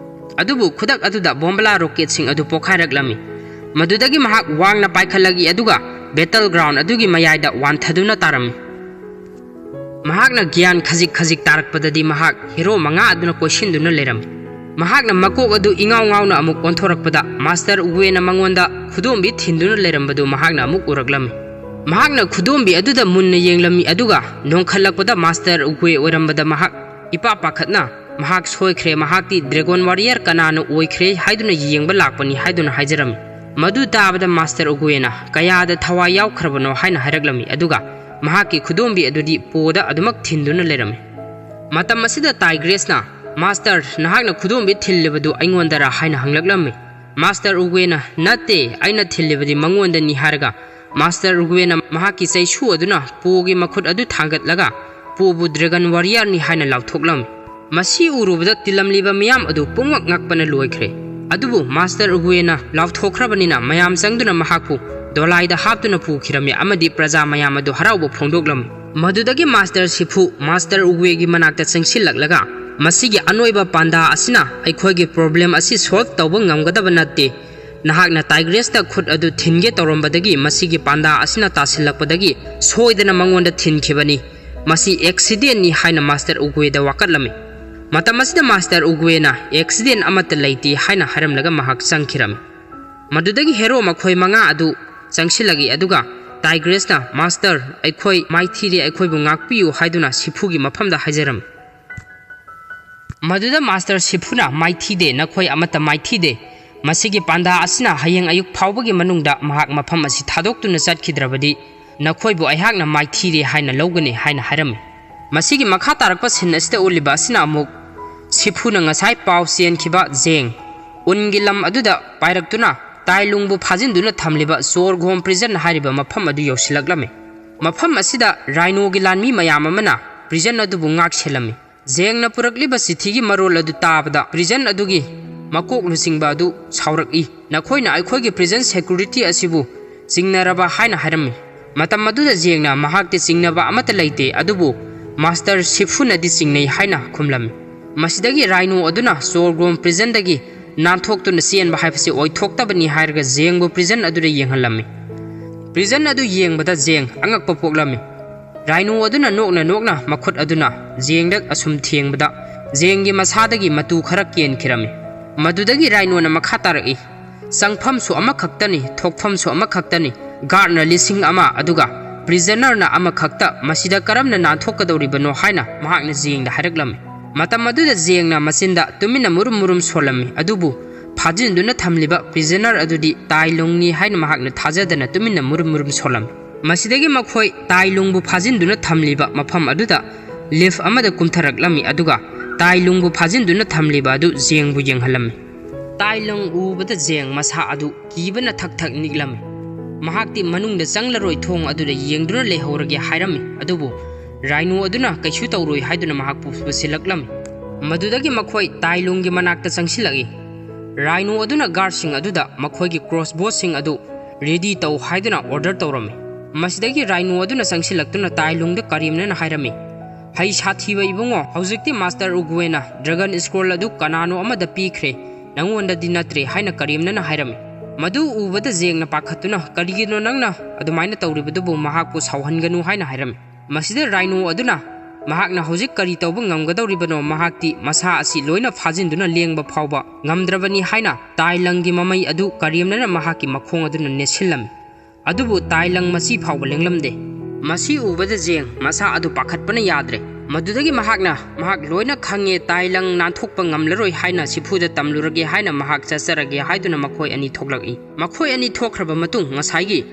ꯑꯗꯨꯕꯨ ꯈꯨꯗꯛ ꯑꯗꯨꯗ ꯕꯣꯝꯕꯂꯥ ꯔꯣꯀꯦꯠꯁꯤꯡ ꯑꯗꯨ ꯄꯣꯈꯥꯏꯔꯛꯂꯝꯃꯤ꯫ ꯃꯗꯨꯗꯒꯤ ꯃꯍꯥꯛ ꯋꯥꯡꯅ ꯄꯥꯏꯈꯠꯂꯛꯏ, ꯑꯗꯨꯒ ꯕꯦꯇꯜ ꯒ꯭ꯔꯥꯎꯟ ꯑꯗꯨꯒꯤ ꯃꯌꯥꯏꯗ ꯋꯥꯟꯊꯗꯨꯅ ꯇꯥꯔꯝꯃꯤ꯫ ꯃꯍꯥꯛꯅ ꯒ꯭ꯌꯥꯟ ꯈꯖꯤꯛ ꯈꯖꯤꯛ ꯇꯥꯔꯛꯄꯗꯗꯤ ꯃꯍꯥꯛ ꯍꯦꯔꯣ ꯃꯉꯥ ꯑꯗꯨꯅ ꯀꯣꯏꯁꯤꯟꯗꯨꯅ ꯂꯩꯔꯝꯃꯤ꯫ ꯃꯍꯥꯛꯅ ꯃꯀꯣꯛ ꯑꯗꯨ ꯏꯉꯥꯎ ꯉꯥꯎꯅ ꯑꯃꯨꯛ ꯑꯣꯟꯊꯣꯔꯛꯄꯗ ꯃꯥꯁꯇꯔ ꯎꯒꯨꯑꯦꯅ ꯃꯉꯣꯟꯗ ꯈꯨꯗꯣꯝꯕꯤ ꯊꯤꯟꯗꯨꯅ ꯂꯩꯔꯝꯕꯗꯨ ꯃꯍꯥꯛꯅ ꯑꯃꯨꯛ ꯎꯔꯛꯂꯝꯃꯤ꯫ ꯃꯍꯥꯛꯅ ꯈꯨꯗꯣꯝꯕꯤ ꯑꯗꯨꯗ ꯃꯨꯟꯅ ꯌꯦꯡꯂꯝꯃꯤ, ꯑꯗꯨꯒ ꯅꯣꯡꯈꯠꯂꯛꯄꯗ ꯃꯥꯁꯇꯔ ꯎꯒꯨꯑꯦ ꯑꯣꯏꯔꯝꯕꯗ ꯃꯍꯥꯛ ꯏꯄꯥ ꯄꯥꯈꯠꯅ, "ꯃꯍꯥꯛ ꯁꯣꯏꯈ꯭ꯔꯦ, ꯃꯍꯥꯛꯇꯤ ꯗ꯭ꯔꯦꯒꯣꯟ ꯋꯥꯔꯤꯌꯔ ꯀꯅꯥꯅ ꯑꯣꯏꯈ꯭ꯔꯦ ꯍꯥꯏꯗꯨꯅ ꯌꯦꯡꯕ ꯂꯥꯛꯄꯅꯤ" ꯍꯥꯏꯗꯨꯅ ꯍꯥꯏꯖꯔꯝꯃꯤ꯫ ꯃꯗꯨ ꯇꯥꯕꯗ ꯃꯥꯁꯇꯔ ꯎꯒꯨꯑꯦꯅ "ꯀꯌꯥꯗ ꯊꯋꯥꯏ ꯌꯥꯎꯈ꯭ꯔꯕꯅꯣ?" ꯍꯥꯏꯅ ꯍꯥꯏꯔꯛꯂꯝꯃꯤ, ꯑꯗꯨꯒ ꯃꯍꯥꯛꯀꯤ ꯈꯨꯗꯣꯝꯕꯤ ꯑꯗꯨꯗꯤ ꯄꯣꯗ ꯑꯗꯨꯃꯛ ꯊꯤꯟꯗꯨꯅ ꯂꯩꯔꯝꯃꯤ꯫ ꯃꯇꯝ ꯑꯁꯤꯗ ꯇꯥꯏꯒ꯭ꯔꯦꯁꯅ, "ꯃꯥꯁꯇꯔ, ꯅꯍꯥꯛꯅ ꯈꯨꯗꯣꯝꯕꯤ ꯊꯤꯜꯂꯤꯕꯗꯨ ꯑꯩꯉꯣꯟꯗꯔꯥ?" ꯍꯥꯏꯅ ꯍꯪꯂꯛꯂꯝꯃꯤ꯫ ꯃꯥꯁꯇꯔ ꯎꯒꯨꯑꯦꯅ, "ꯅꯠꯇꯦ, ꯑꯩꯅ ꯊꯤꯜꯂꯤꯕꯗꯤ ꯃꯉꯣꯟꯗꯅꯤ" ꯍꯥꯏꯔꯒ ꯃꯥꯁꯇꯔ ꯎꯒꯨꯑꯦꯅ ꯃꯍꯥꯛꯀꯤ ꯆꯩꯁꯨ ꯑꯗꯨꯅ ꯄꯣꯒꯤ ꯃꯈꯨꯠ ꯑꯗꯨ ꯊꯥꯡꯒꯠꯂꯒ ꯄꯣꯕꯨ ꯗ꯭ꯔꯦꯒꯟ ꯋꯥꯔꯤꯌꯔꯅꯤ ꯍꯥꯏꯅ ꯂꯥꯎꯊꯣꯛꯂꯝꯃꯤ꯫ ꯃꯁꯤ ꯎꯔꯨꯕꯗ ꯇꯤꯜꯂꯝꯂꯤꯕ ꯃꯤꯌꯥꯝ ꯑꯗꯨ ꯄꯨꯝꯅꯃꯛ ꯉꯛꯄꯅ ꯂꯣꯏꯈ꯭ꯔꯦ꯫ ꯑꯗꯨꯕꯨ ꯃꯥꯁꯇꯔ ꯎꯒꯨꯑꯦꯅ ꯂꯥꯎꯊꯣꯛꯈ꯭ꯔꯕꯅꯤꯅ ꯃꯌꯥꯝ ꯆꯪꯗꯨꯅ ꯃꯍꯥꯛꯄꯨ ꯗꯣꯂꯥꯏꯗ ꯍꯥꯞꯇꯨꯅ ꯄꯨꯈꯤꯔꯝꯃꯤ ꯑꯃꯗꯤ ꯄ꯭ꯔꯖꯥ ꯃꯌꯥꯝ ꯑꯗꯨ ꯍꯔꯥꯎꯕ ꯐꯣꯡꯗꯣꯛꯂꯝꯃꯤ꯫ ꯃꯗꯨꯗꯒꯤ ꯃꯥꯁꯇꯔ ꯁꯤꯐꯨ ꯃꯥꯁꯇꯔ ꯎꯒ꯭ꯋꯦꯒꯤ ꯃꯅꯥꯛꯇ ꯆꯪꯁꯤꯜꯂꯛꯂꯒ, "ꯃꯁꯤꯒꯤ ꯑꯅꯣꯏꯕ ꯄꯥꯟꯗꯥ ꯑꯁꯤꯅ ꯑꯩꯈꯣꯏꯒꯤ problem ꯑꯁꯤ solve ꯇꯧꯕ ꯉꯝꯒꯗꯕ ꯅꯠꯇꯦ꯫ ꯅꯍꯥꯛꯅ ꯇꯥꯏꯒ꯭ꯔꯦꯁꯇ ꯈꯨꯠ ꯑꯗꯨ ꯊꯤꯟꯒꯦ ꯇꯧꯔꯝꯕꯗꯒꯤ ꯃꯁꯤꯒꯤ ꯄꯥꯟꯗꯥ ꯑꯁꯤꯅ ꯇꯥꯁꯤꯜꯂꯛꯄꯗꯒꯤ ꯁꯣꯏꯗꯅ ꯃꯉꯣꯟꯗ ꯊꯤꯟꯈꯤꯕꯅꯤ꯫ ꯃꯁꯤ accidentꯅꯤ" ꯍꯥꯏꯅ ꯃꯥꯁꯇꯔ ꯎꯒ꯭ꯋꯦꯗ ꯋꯥꯀꯠꯂꯝꯃꯤ꯫ ꯃꯇꯝ ꯑꯁꯤꯗ ꯃꯥꯁꯇꯔ ꯎꯒ꯭ꯋꯦꯅ "Accident ꯑꯃꯠꯇ ꯂꯩꯇꯦ" ꯍꯥꯏꯅ ꯍꯥꯏꯔꯝꯂꯒ ꯃꯍꯥꯛ ꯆꯪꯈꯤꯔꯝꯃꯤ꯫ ꯃꯗꯨꯗꯒꯤ ꯍꯦꯔꯣ ꯃꯈꯣꯏ ꯃꯉꯥ ꯑꯗꯨ ꯆꯪꯁꯤꯜꯂꯛꯏ, ꯑꯗꯨꯒ ꯇꯥꯏꯒ꯭ꯔꯦꯁꯅ, "ꯃꯥꯁꯇꯔ, ꯑꯩꯈꯣꯏ ꯃꯥꯏꯊꯤꯔꯦ, ꯑꯩꯈꯣꯏꯕꯨ ꯉꯥꯛꯄꯤꯌꯨ" ꯍꯥꯏꯗꯨꯅ ꯁꯤꯐꯨꯒꯤ ꯃꯐꯝꯗ ꯍꯥꯏꯖꯔꯝꯃꯤ꯫ ꯃꯗꯨꯗ ꯃꯥꯁꯇꯔ ꯁꯤꯐꯨꯅ, "ꯃꯥꯏꯊꯤꯗꯦ, ꯅꯈꯣꯏ ꯑꯃꯠꯇ ꯃꯥꯏꯊꯤꯗꯦ꯫ ꯃꯁꯤꯒꯤ ꯄꯥꯟꯗꯥ ꯑꯁꯤꯅ ꯍꯌꯦꯡ ꯑꯌꯨꯛ ꯐꯥꯎꯕꯒꯤ ꯃꯅꯨꯡꯗ ꯃꯍꯥꯛ ꯃꯐꯝ ꯑꯁꯤ ꯊꯥꯗꯣꯛꯇꯨꯅ ꯆꯠꯈꯤꯗ꯭ꯔꯕꯗꯤ ꯅꯈꯣꯏꯕꯨ ꯑꯩꯍꯥꯛꯅ ꯃꯥꯏꯊꯤꯔꯦ ꯍꯥꯏꯅ ꯂꯧꯒꯅꯤ" ꯍꯥꯏꯅ ꯍꯥꯏꯔꯝꯃꯤ꯫ ꯃꯁꯤꯒꯤ ꯃꯈꯥ ꯇꯥꯔꯛꯄ scene ꯑꯁꯤꯗ ꯎꯠꯂꯤꯕ ꯑꯁꯤꯅ ꯑꯃꯨꯛ ꯁꯤꯐꯨꯅ ꯉꯁꯥꯏ ꯄꯥꯎ ꯆꯦꯟꯈꯤꯕ ꯖꯦꯡ ꯎꯟꯒꯤ ꯂꯝ ꯑꯗꯨꯗ ꯄꯥꯏꯔꯛꯇꯨꯅ ꯇꯥꯏꯂꯨꯡꯕꯨ ꯐꯥꯖꯤꯟꯗꯨꯅ ꯊꯝꯂꯤꯕ ꯆꯣꯔꯒꯣꯝ prison ꯍꯥꯏꯔꯤꯕ ꯃꯐꯝ ꯑꯗꯨ ꯌꯧꯁꯤꯜꯂꯛꯂꯝꯃꯤ꯫ ꯃꯐꯝ ꯑꯁꯤꯗ ꯔꯥꯏꯅꯣꯒꯤ ꯂꯥꯟꯃꯤ ꯃꯌꯥꯝ ꯑꯃꯅ prison ꯑꯗꯨꯕꯨ ꯉꯥꯛ ꯁꯦꯜꯂꯝꯃꯤ꯫ ꯖꯦꯡꯅ ꯄꯨꯔꯛꯂꯤꯕ ꯆꯤꯊꯤꯒꯤ ꯃꯔꯣꯜ ꯑꯗꯨ ꯇꯥꯕꯗ prison ꯑꯗꯨꯒꯤ ꯃꯀꯣꯛ ꯂꯨꯆꯤꯡꯕ ꯑꯗꯨ ꯁꯥꯎꯔꯛꯏ꯫ "ꯅꯈꯣꯏꯅ ꯑꯩꯈꯣꯏꯒꯤ prison security ꯑꯁꯤꯕꯨ ꯆꯤꯡꯅꯔꯕ?" ꯍꯥꯏꯅ ꯍꯥꯏꯔꯝꯃꯤ꯫ ꯃꯇꯝ ꯑꯗꯨꯗ ꯖꯦꯡꯅ, "ꯃꯍꯥꯛꯇꯤ ꯆꯤꯡꯅꯕ ꯑꯃꯠꯇ ꯂꯩꯇꯦ, ꯑꯗꯨꯕꯨ ꯃꯥꯁꯇꯔ ꯁꯤꯐꯨꯅꯗꯤ ꯆꯤꯡꯅꯩ" ꯍꯥꯏꯅ ꯈꯨꯝꯂꯝꯃꯤ꯫ ꯃꯁꯤꯗꯒꯤ ꯔꯥꯏꯅꯣ ꯑꯗꯨꯅ ꯆꯣꯔꯒꯣꯝ prisonꯗꯒꯤ ꯅꯥꯟꯊꯣꯛꯇꯨꯅ ꯆꯦꯟꯕ ꯍꯥꯏꯕꯁꯤ ꯑꯣꯏꯊꯣꯛꯇꯕꯅꯤ ꯍꯥꯏꯔꯒ ꯖꯦꯡꯕꯨ prison ꯑꯗꯨꯗ ꯌꯦꯡꯍꯜꯂꯝꯃꯤ꯫ Prison ꯑꯗꯨ ꯌꯦꯡꯕꯗ ꯖꯦꯡ ꯑꯉꯛꯄ ꯄꯣꯛꯂꯝꯃꯤ꯫ ꯔꯥꯏꯅꯣ ꯑꯗꯨꯅ ꯅꯣꯛꯅ ꯅꯣꯛꯅ ꯃꯈꯨꯠ ꯑꯗꯨꯅ ꯖꯦꯡꯗ ꯑꯁꯨꯝ ꯊꯦꯡꯕꯗ ꯖꯦꯡꯒꯤ ꯃꯁꯥꯗꯒꯤ ꯃꯇꯨ ꯈꯔ ꯀꯦꯟꯈꯤꯔꯝꯃꯤ꯫ ꯃꯗꯨꯗꯒꯤ ꯔꯥꯏꯅꯣꯅ ꯃꯈꯥ ꯇꯥꯔꯛꯏ, "ꯆꯪꯐꯝꯁꯨ ꯑꯃꯈꯛꯇꯅꯤ, ꯊꯣꯛꯐꯝꯁꯨ ꯑꯃꯈꯛꯇꯅꯤ꯫ Guardꯅ ꯂꯤꯁꯤꯡ ꯑꯃ, ꯑꯗꯨꯒ prisonerꯅ ꯑꯃꯈꯛꯇ꯫ ꯃꯁꯤꯗ ꯀꯔꯝꯅ ꯅꯥꯟꯊꯣꯛꯀꯗꯧꯔꯤꯕꯅꯣ?" ꯍꯥꯏꯅ ꯃꯍꯥꯛꯅ ꯖꯦꯡꯗ ꯍꯥꯏꯔꯛꯂꯝꯃꯤ꯫ ꯃꯇꯝ ꯑꯗꯨꯗ ꯖꯦꯡꯅ ꯃꯆꯤꯟꯗ ꯇꯨꯃꯤꯟꯅ ꯃꯨꯔꯨꯝ ꯃꯨꯔꯨꯝ ꯁꯣꯜꯂꯝꯃꯤ, ꯑꯗꯨꯕꯨ ꯐꯥꯖꯤꯟꯗꯨꯅ ꯊꯝꯂꯤꯕ prisoner ꯑꯗꯨꯗꯤ ꯇꯥꯏꯂꯨꯡꯅꯤ ꯍꯥꯏꯅ ꯃꯍꯥꯛꯅ ꯊꯥꯖꯗꯅ ꯇꯨꯃꯤꯟꯅ ꯃꯨꯔꯨꯝ ꯃꯨꯔꯨꯝ ꯁꯣꯜꯂꯝꯃꯤ꯫ ꯃꯁꯤꯗꯒꯤ ꯃꯈꯣꯏ ꯇꯥꯏꯂꯨꯡꯕꯨ ꯐꯥꯖꯤꯟꯗꯨꯅ ꯊꯝꯂꯤꯕ ꯃꯐꯝ ꯑꯗꯨꯗ lift ꯑꯃꯗ ꯀꯨꯝꯊꯔꯛꯂꯝꯃꯤ, ꯑꯗꯨꯒ ꯇꯥꯏꯂꯨꯡꯕꯨ ꯐꯥꯖꯤꯟꯗꯨꯅ ꯊꯝꯂꯤꯕ ꯑꯗꯨ ꯖꯦꯡꯕꯨ ꯌꯦꯡꯍꯜꯂꯝꯃꯤ꯫ ꯇꯥꯏꯂꯨꯡ ꯎꯕꯗ ꯖꯦꯡ ꯃꯁꯥ ꯑꯗꯨ ꯀꯤꯕꯅ ꯊꯛ ꯊꯛ ꯅꯤꯛꯂꯝꯃꯤ꯫ ꯃꯍꯥꯛꯇꯤ ꯃꯅꯨꯡꯗ ꯆꯪꯂꯔꯣꯏ, ꯊꯣꯡ ꯑꯗꯨꯗ ꯌꯦꯡꯗꯨꯅ ꯂꯩꯍꯧꯔꯒꯦ ꯍꯥꯏꯔꯝꯃꯤ, ꯑꯗꯨꯕꯨ ꯔꯥꯏꯅꯣ ꯑꯗꯨꯅ ꯀꯩꯁꯨ ꯇꯧꯔꯣꯏ ꯍꯥꯏꯗꯨꯅ ꯃꯍꯥꯛꯄꯨ ꯄꯨꯁꯤꯜꯂꯛꯂꯝꯃꯤ꯫ ꯃꯗꯨꯗꯒꯤ ꯃꯈꯣꯏ ꯇꯥꯏꯂꯨꯡꯒꯤ ꯃꯅꯥꯛꯇ ꯆꯪꯁꯤꯜꯂꯛꯏ꯫ ꯔꯥꯏꯅꯣ ꯑꯗꯨꯅ guardꯁꯤꯡ ꯑꯗꯨꯗ ꯃꯈꯣꯏꯒꯤ crossbowꯁꯤꯡ ꯑꯗꯨ ready ꯇꯧ ꯍꯥꯏꯗꯨꯅ order ꯇꯧꯔꯝꯃꯤ꯫ ꯃꯁꯤꯗꯒꯤ ꯔꯥꯏꯅꯣ ꯑꯗꯨꯅ ꯆꯪꯁꯤꯜꯂꯛꯇꯨꯅ ꯇꯥꯏꯂꯪꯗ ꯀꯔꯦꯝꯅꯅ ꯍꯥꯏꯔꯝꯃꯤ, "ꯍꯩ ꯁꯥꯊꯤꯕ ꯏꯕꯨꯡꯉꯣ, ꯍꯧꯖꯤꯛꯇꯤ ꯃꯥꯁꯇꯔ ꯎꯒꯨꯑꯦꯅ ꯗ꯭ꯔꯦꯒꯟ ꯁ꯭ꯀ꯭ꯔꯣꯜ ꯑꯗꯨ ꯀꯅꯥꯅꯣ ꯑꯃꯗ ꯄꯤꯈ꯭ꯔꯦ, ꯅꯪꯉꯣꯟꯗꯗꯤ ꯅꯠꯇ꯭ꯔꯦ" ꯍꯥꯏꯅ ꯀꯔꯦꯝꯅꯅ ꯍꯥꯏꯔꯝꯃꯤ꯫ ꯃꯗꯨ ꯎꯕꯗ ꯖꯦꯡꯅ ꯄꯥꯈꯠꯇꯨꯅ, "ꯀꯔꯤꯒꯤꯅꯣ ꯅꯪꯅ ꯑꯗꯨꯃꯥꯏꯅ ꯇꯧꯔꯤꯕꯗꯨꯕꯨ? ꯃꯍꯥꯛꯄꯨ ꯁꯥꯎꯍꯟꯒꯅꯨ" ꯍꯥꯏꯅ ꯍꯥꯏꯔꯝꯃꯤ꯫ ꯃꯁꯤꯗ ꯔꯥꯏꯅꯣ ꯑꯗꯨꯅ ꯃꯍꯥꯛꯅ ꯍꯧꯖꯤꯛ ꯀꯔꯤ ꯇꯧꯕ ꯉꯝꯒꯗꯧꯔꯤꯕꯅꯣ, ꯃꯍꯥꯛꯇꯤ ꯃꯁꯥ ꯑꯁꯤ ꯂꯣꯏꯅ ꯐꯥꯖꯤꯟꯗꯨꯅ ꯂꯦꯡꯕ ꯐꯥꯎꯕ ꯉꯝꯗ꯭ꯔꯕꯅꯤ ꯍꯥꯏꯅ ꯇꯥꯏꯂꯪꯒꯤ ꯃꯃꯩ ꯑꯗꯨ ꯀꯔꯦꯝꯅꯅ ꯃꯍꯥꯛꯀꯤ ꯃꯈꯣꯡ ꯑꯗꯨꯅ ꯅꯦꯠꯁꯤꯜꯂꯝꯃꯤ꯫ ꯑꯗꯨꯕꯨ ꯇꯥꯏꯂꯪ ꯃꯆꯤ ꯐꯥꯎꯕ ꯂꯦꯡꯂꯝꯗꯦ꯫ ꯃꯁꯤ ꯎꯕꯗ ꯖꯦꯡ ꯃꯁꯥ ꯑꯗꯨ ꯄꯥꯈꯠꯄꯅ ꯌꯥꯗ꯭ꯔꯦ꯫ ꯃꯗꯨꯗꯒꯤ ꯃꯍꯥꯛꯅ, "ꯃꯍꯥꯛ ꯂꯣꯏꯅ ꯈꯪꯉꯦ, ꯇꯥꯏꯂꯪ ꯅꯥꯟꯊꯣꯛꯄ ꯉꯝꯂꯔꯣꯏ ꯍꯥꯏꯅ ꯁꯤꯐꯨꯗ ꯇꯝꯂꯨꯔꯒꯦ ꯍꯥꯏꯅ ꯃꯍꯥꯛ ꯆꯠꯆꯔꯒꯦ" ꯍꯥꯏꯗꯨꯅ ꯃꯈꯣꯏ ꯑꯅꯤ ꯊꯣꯛꯂꯛꯏ꯫ ꯃꯈꯣꯏ ꯑꯅꯤ ꯊꯣꯛꯈ꯭ꯔꯕ ꯃꯇꯨꯡ ꯉꯁꯥꯏꯒꯤ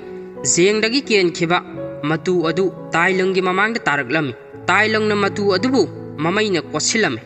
ꯖꯦꯡꯗꯒꯤ ꯀꯦꯟꯈꯤꯕ ꯃꯇꯨ ꯑꯗꯨ ꯇꯥꯏꯂꯪꯒꯤ ꯃꯃꯥꯡꯗ ꯇꯥꯔꯛꯂꯝꯃꯤ꯫ ꯇꯥꯏꯂꯪꯅ ꯃꯇꯨ ꯑꯗꯨꯕꯨ ꯃꯃꯩꯅ ꯀꯣꯠꯁꯤꯜꯂꯝꯃꯤ꯫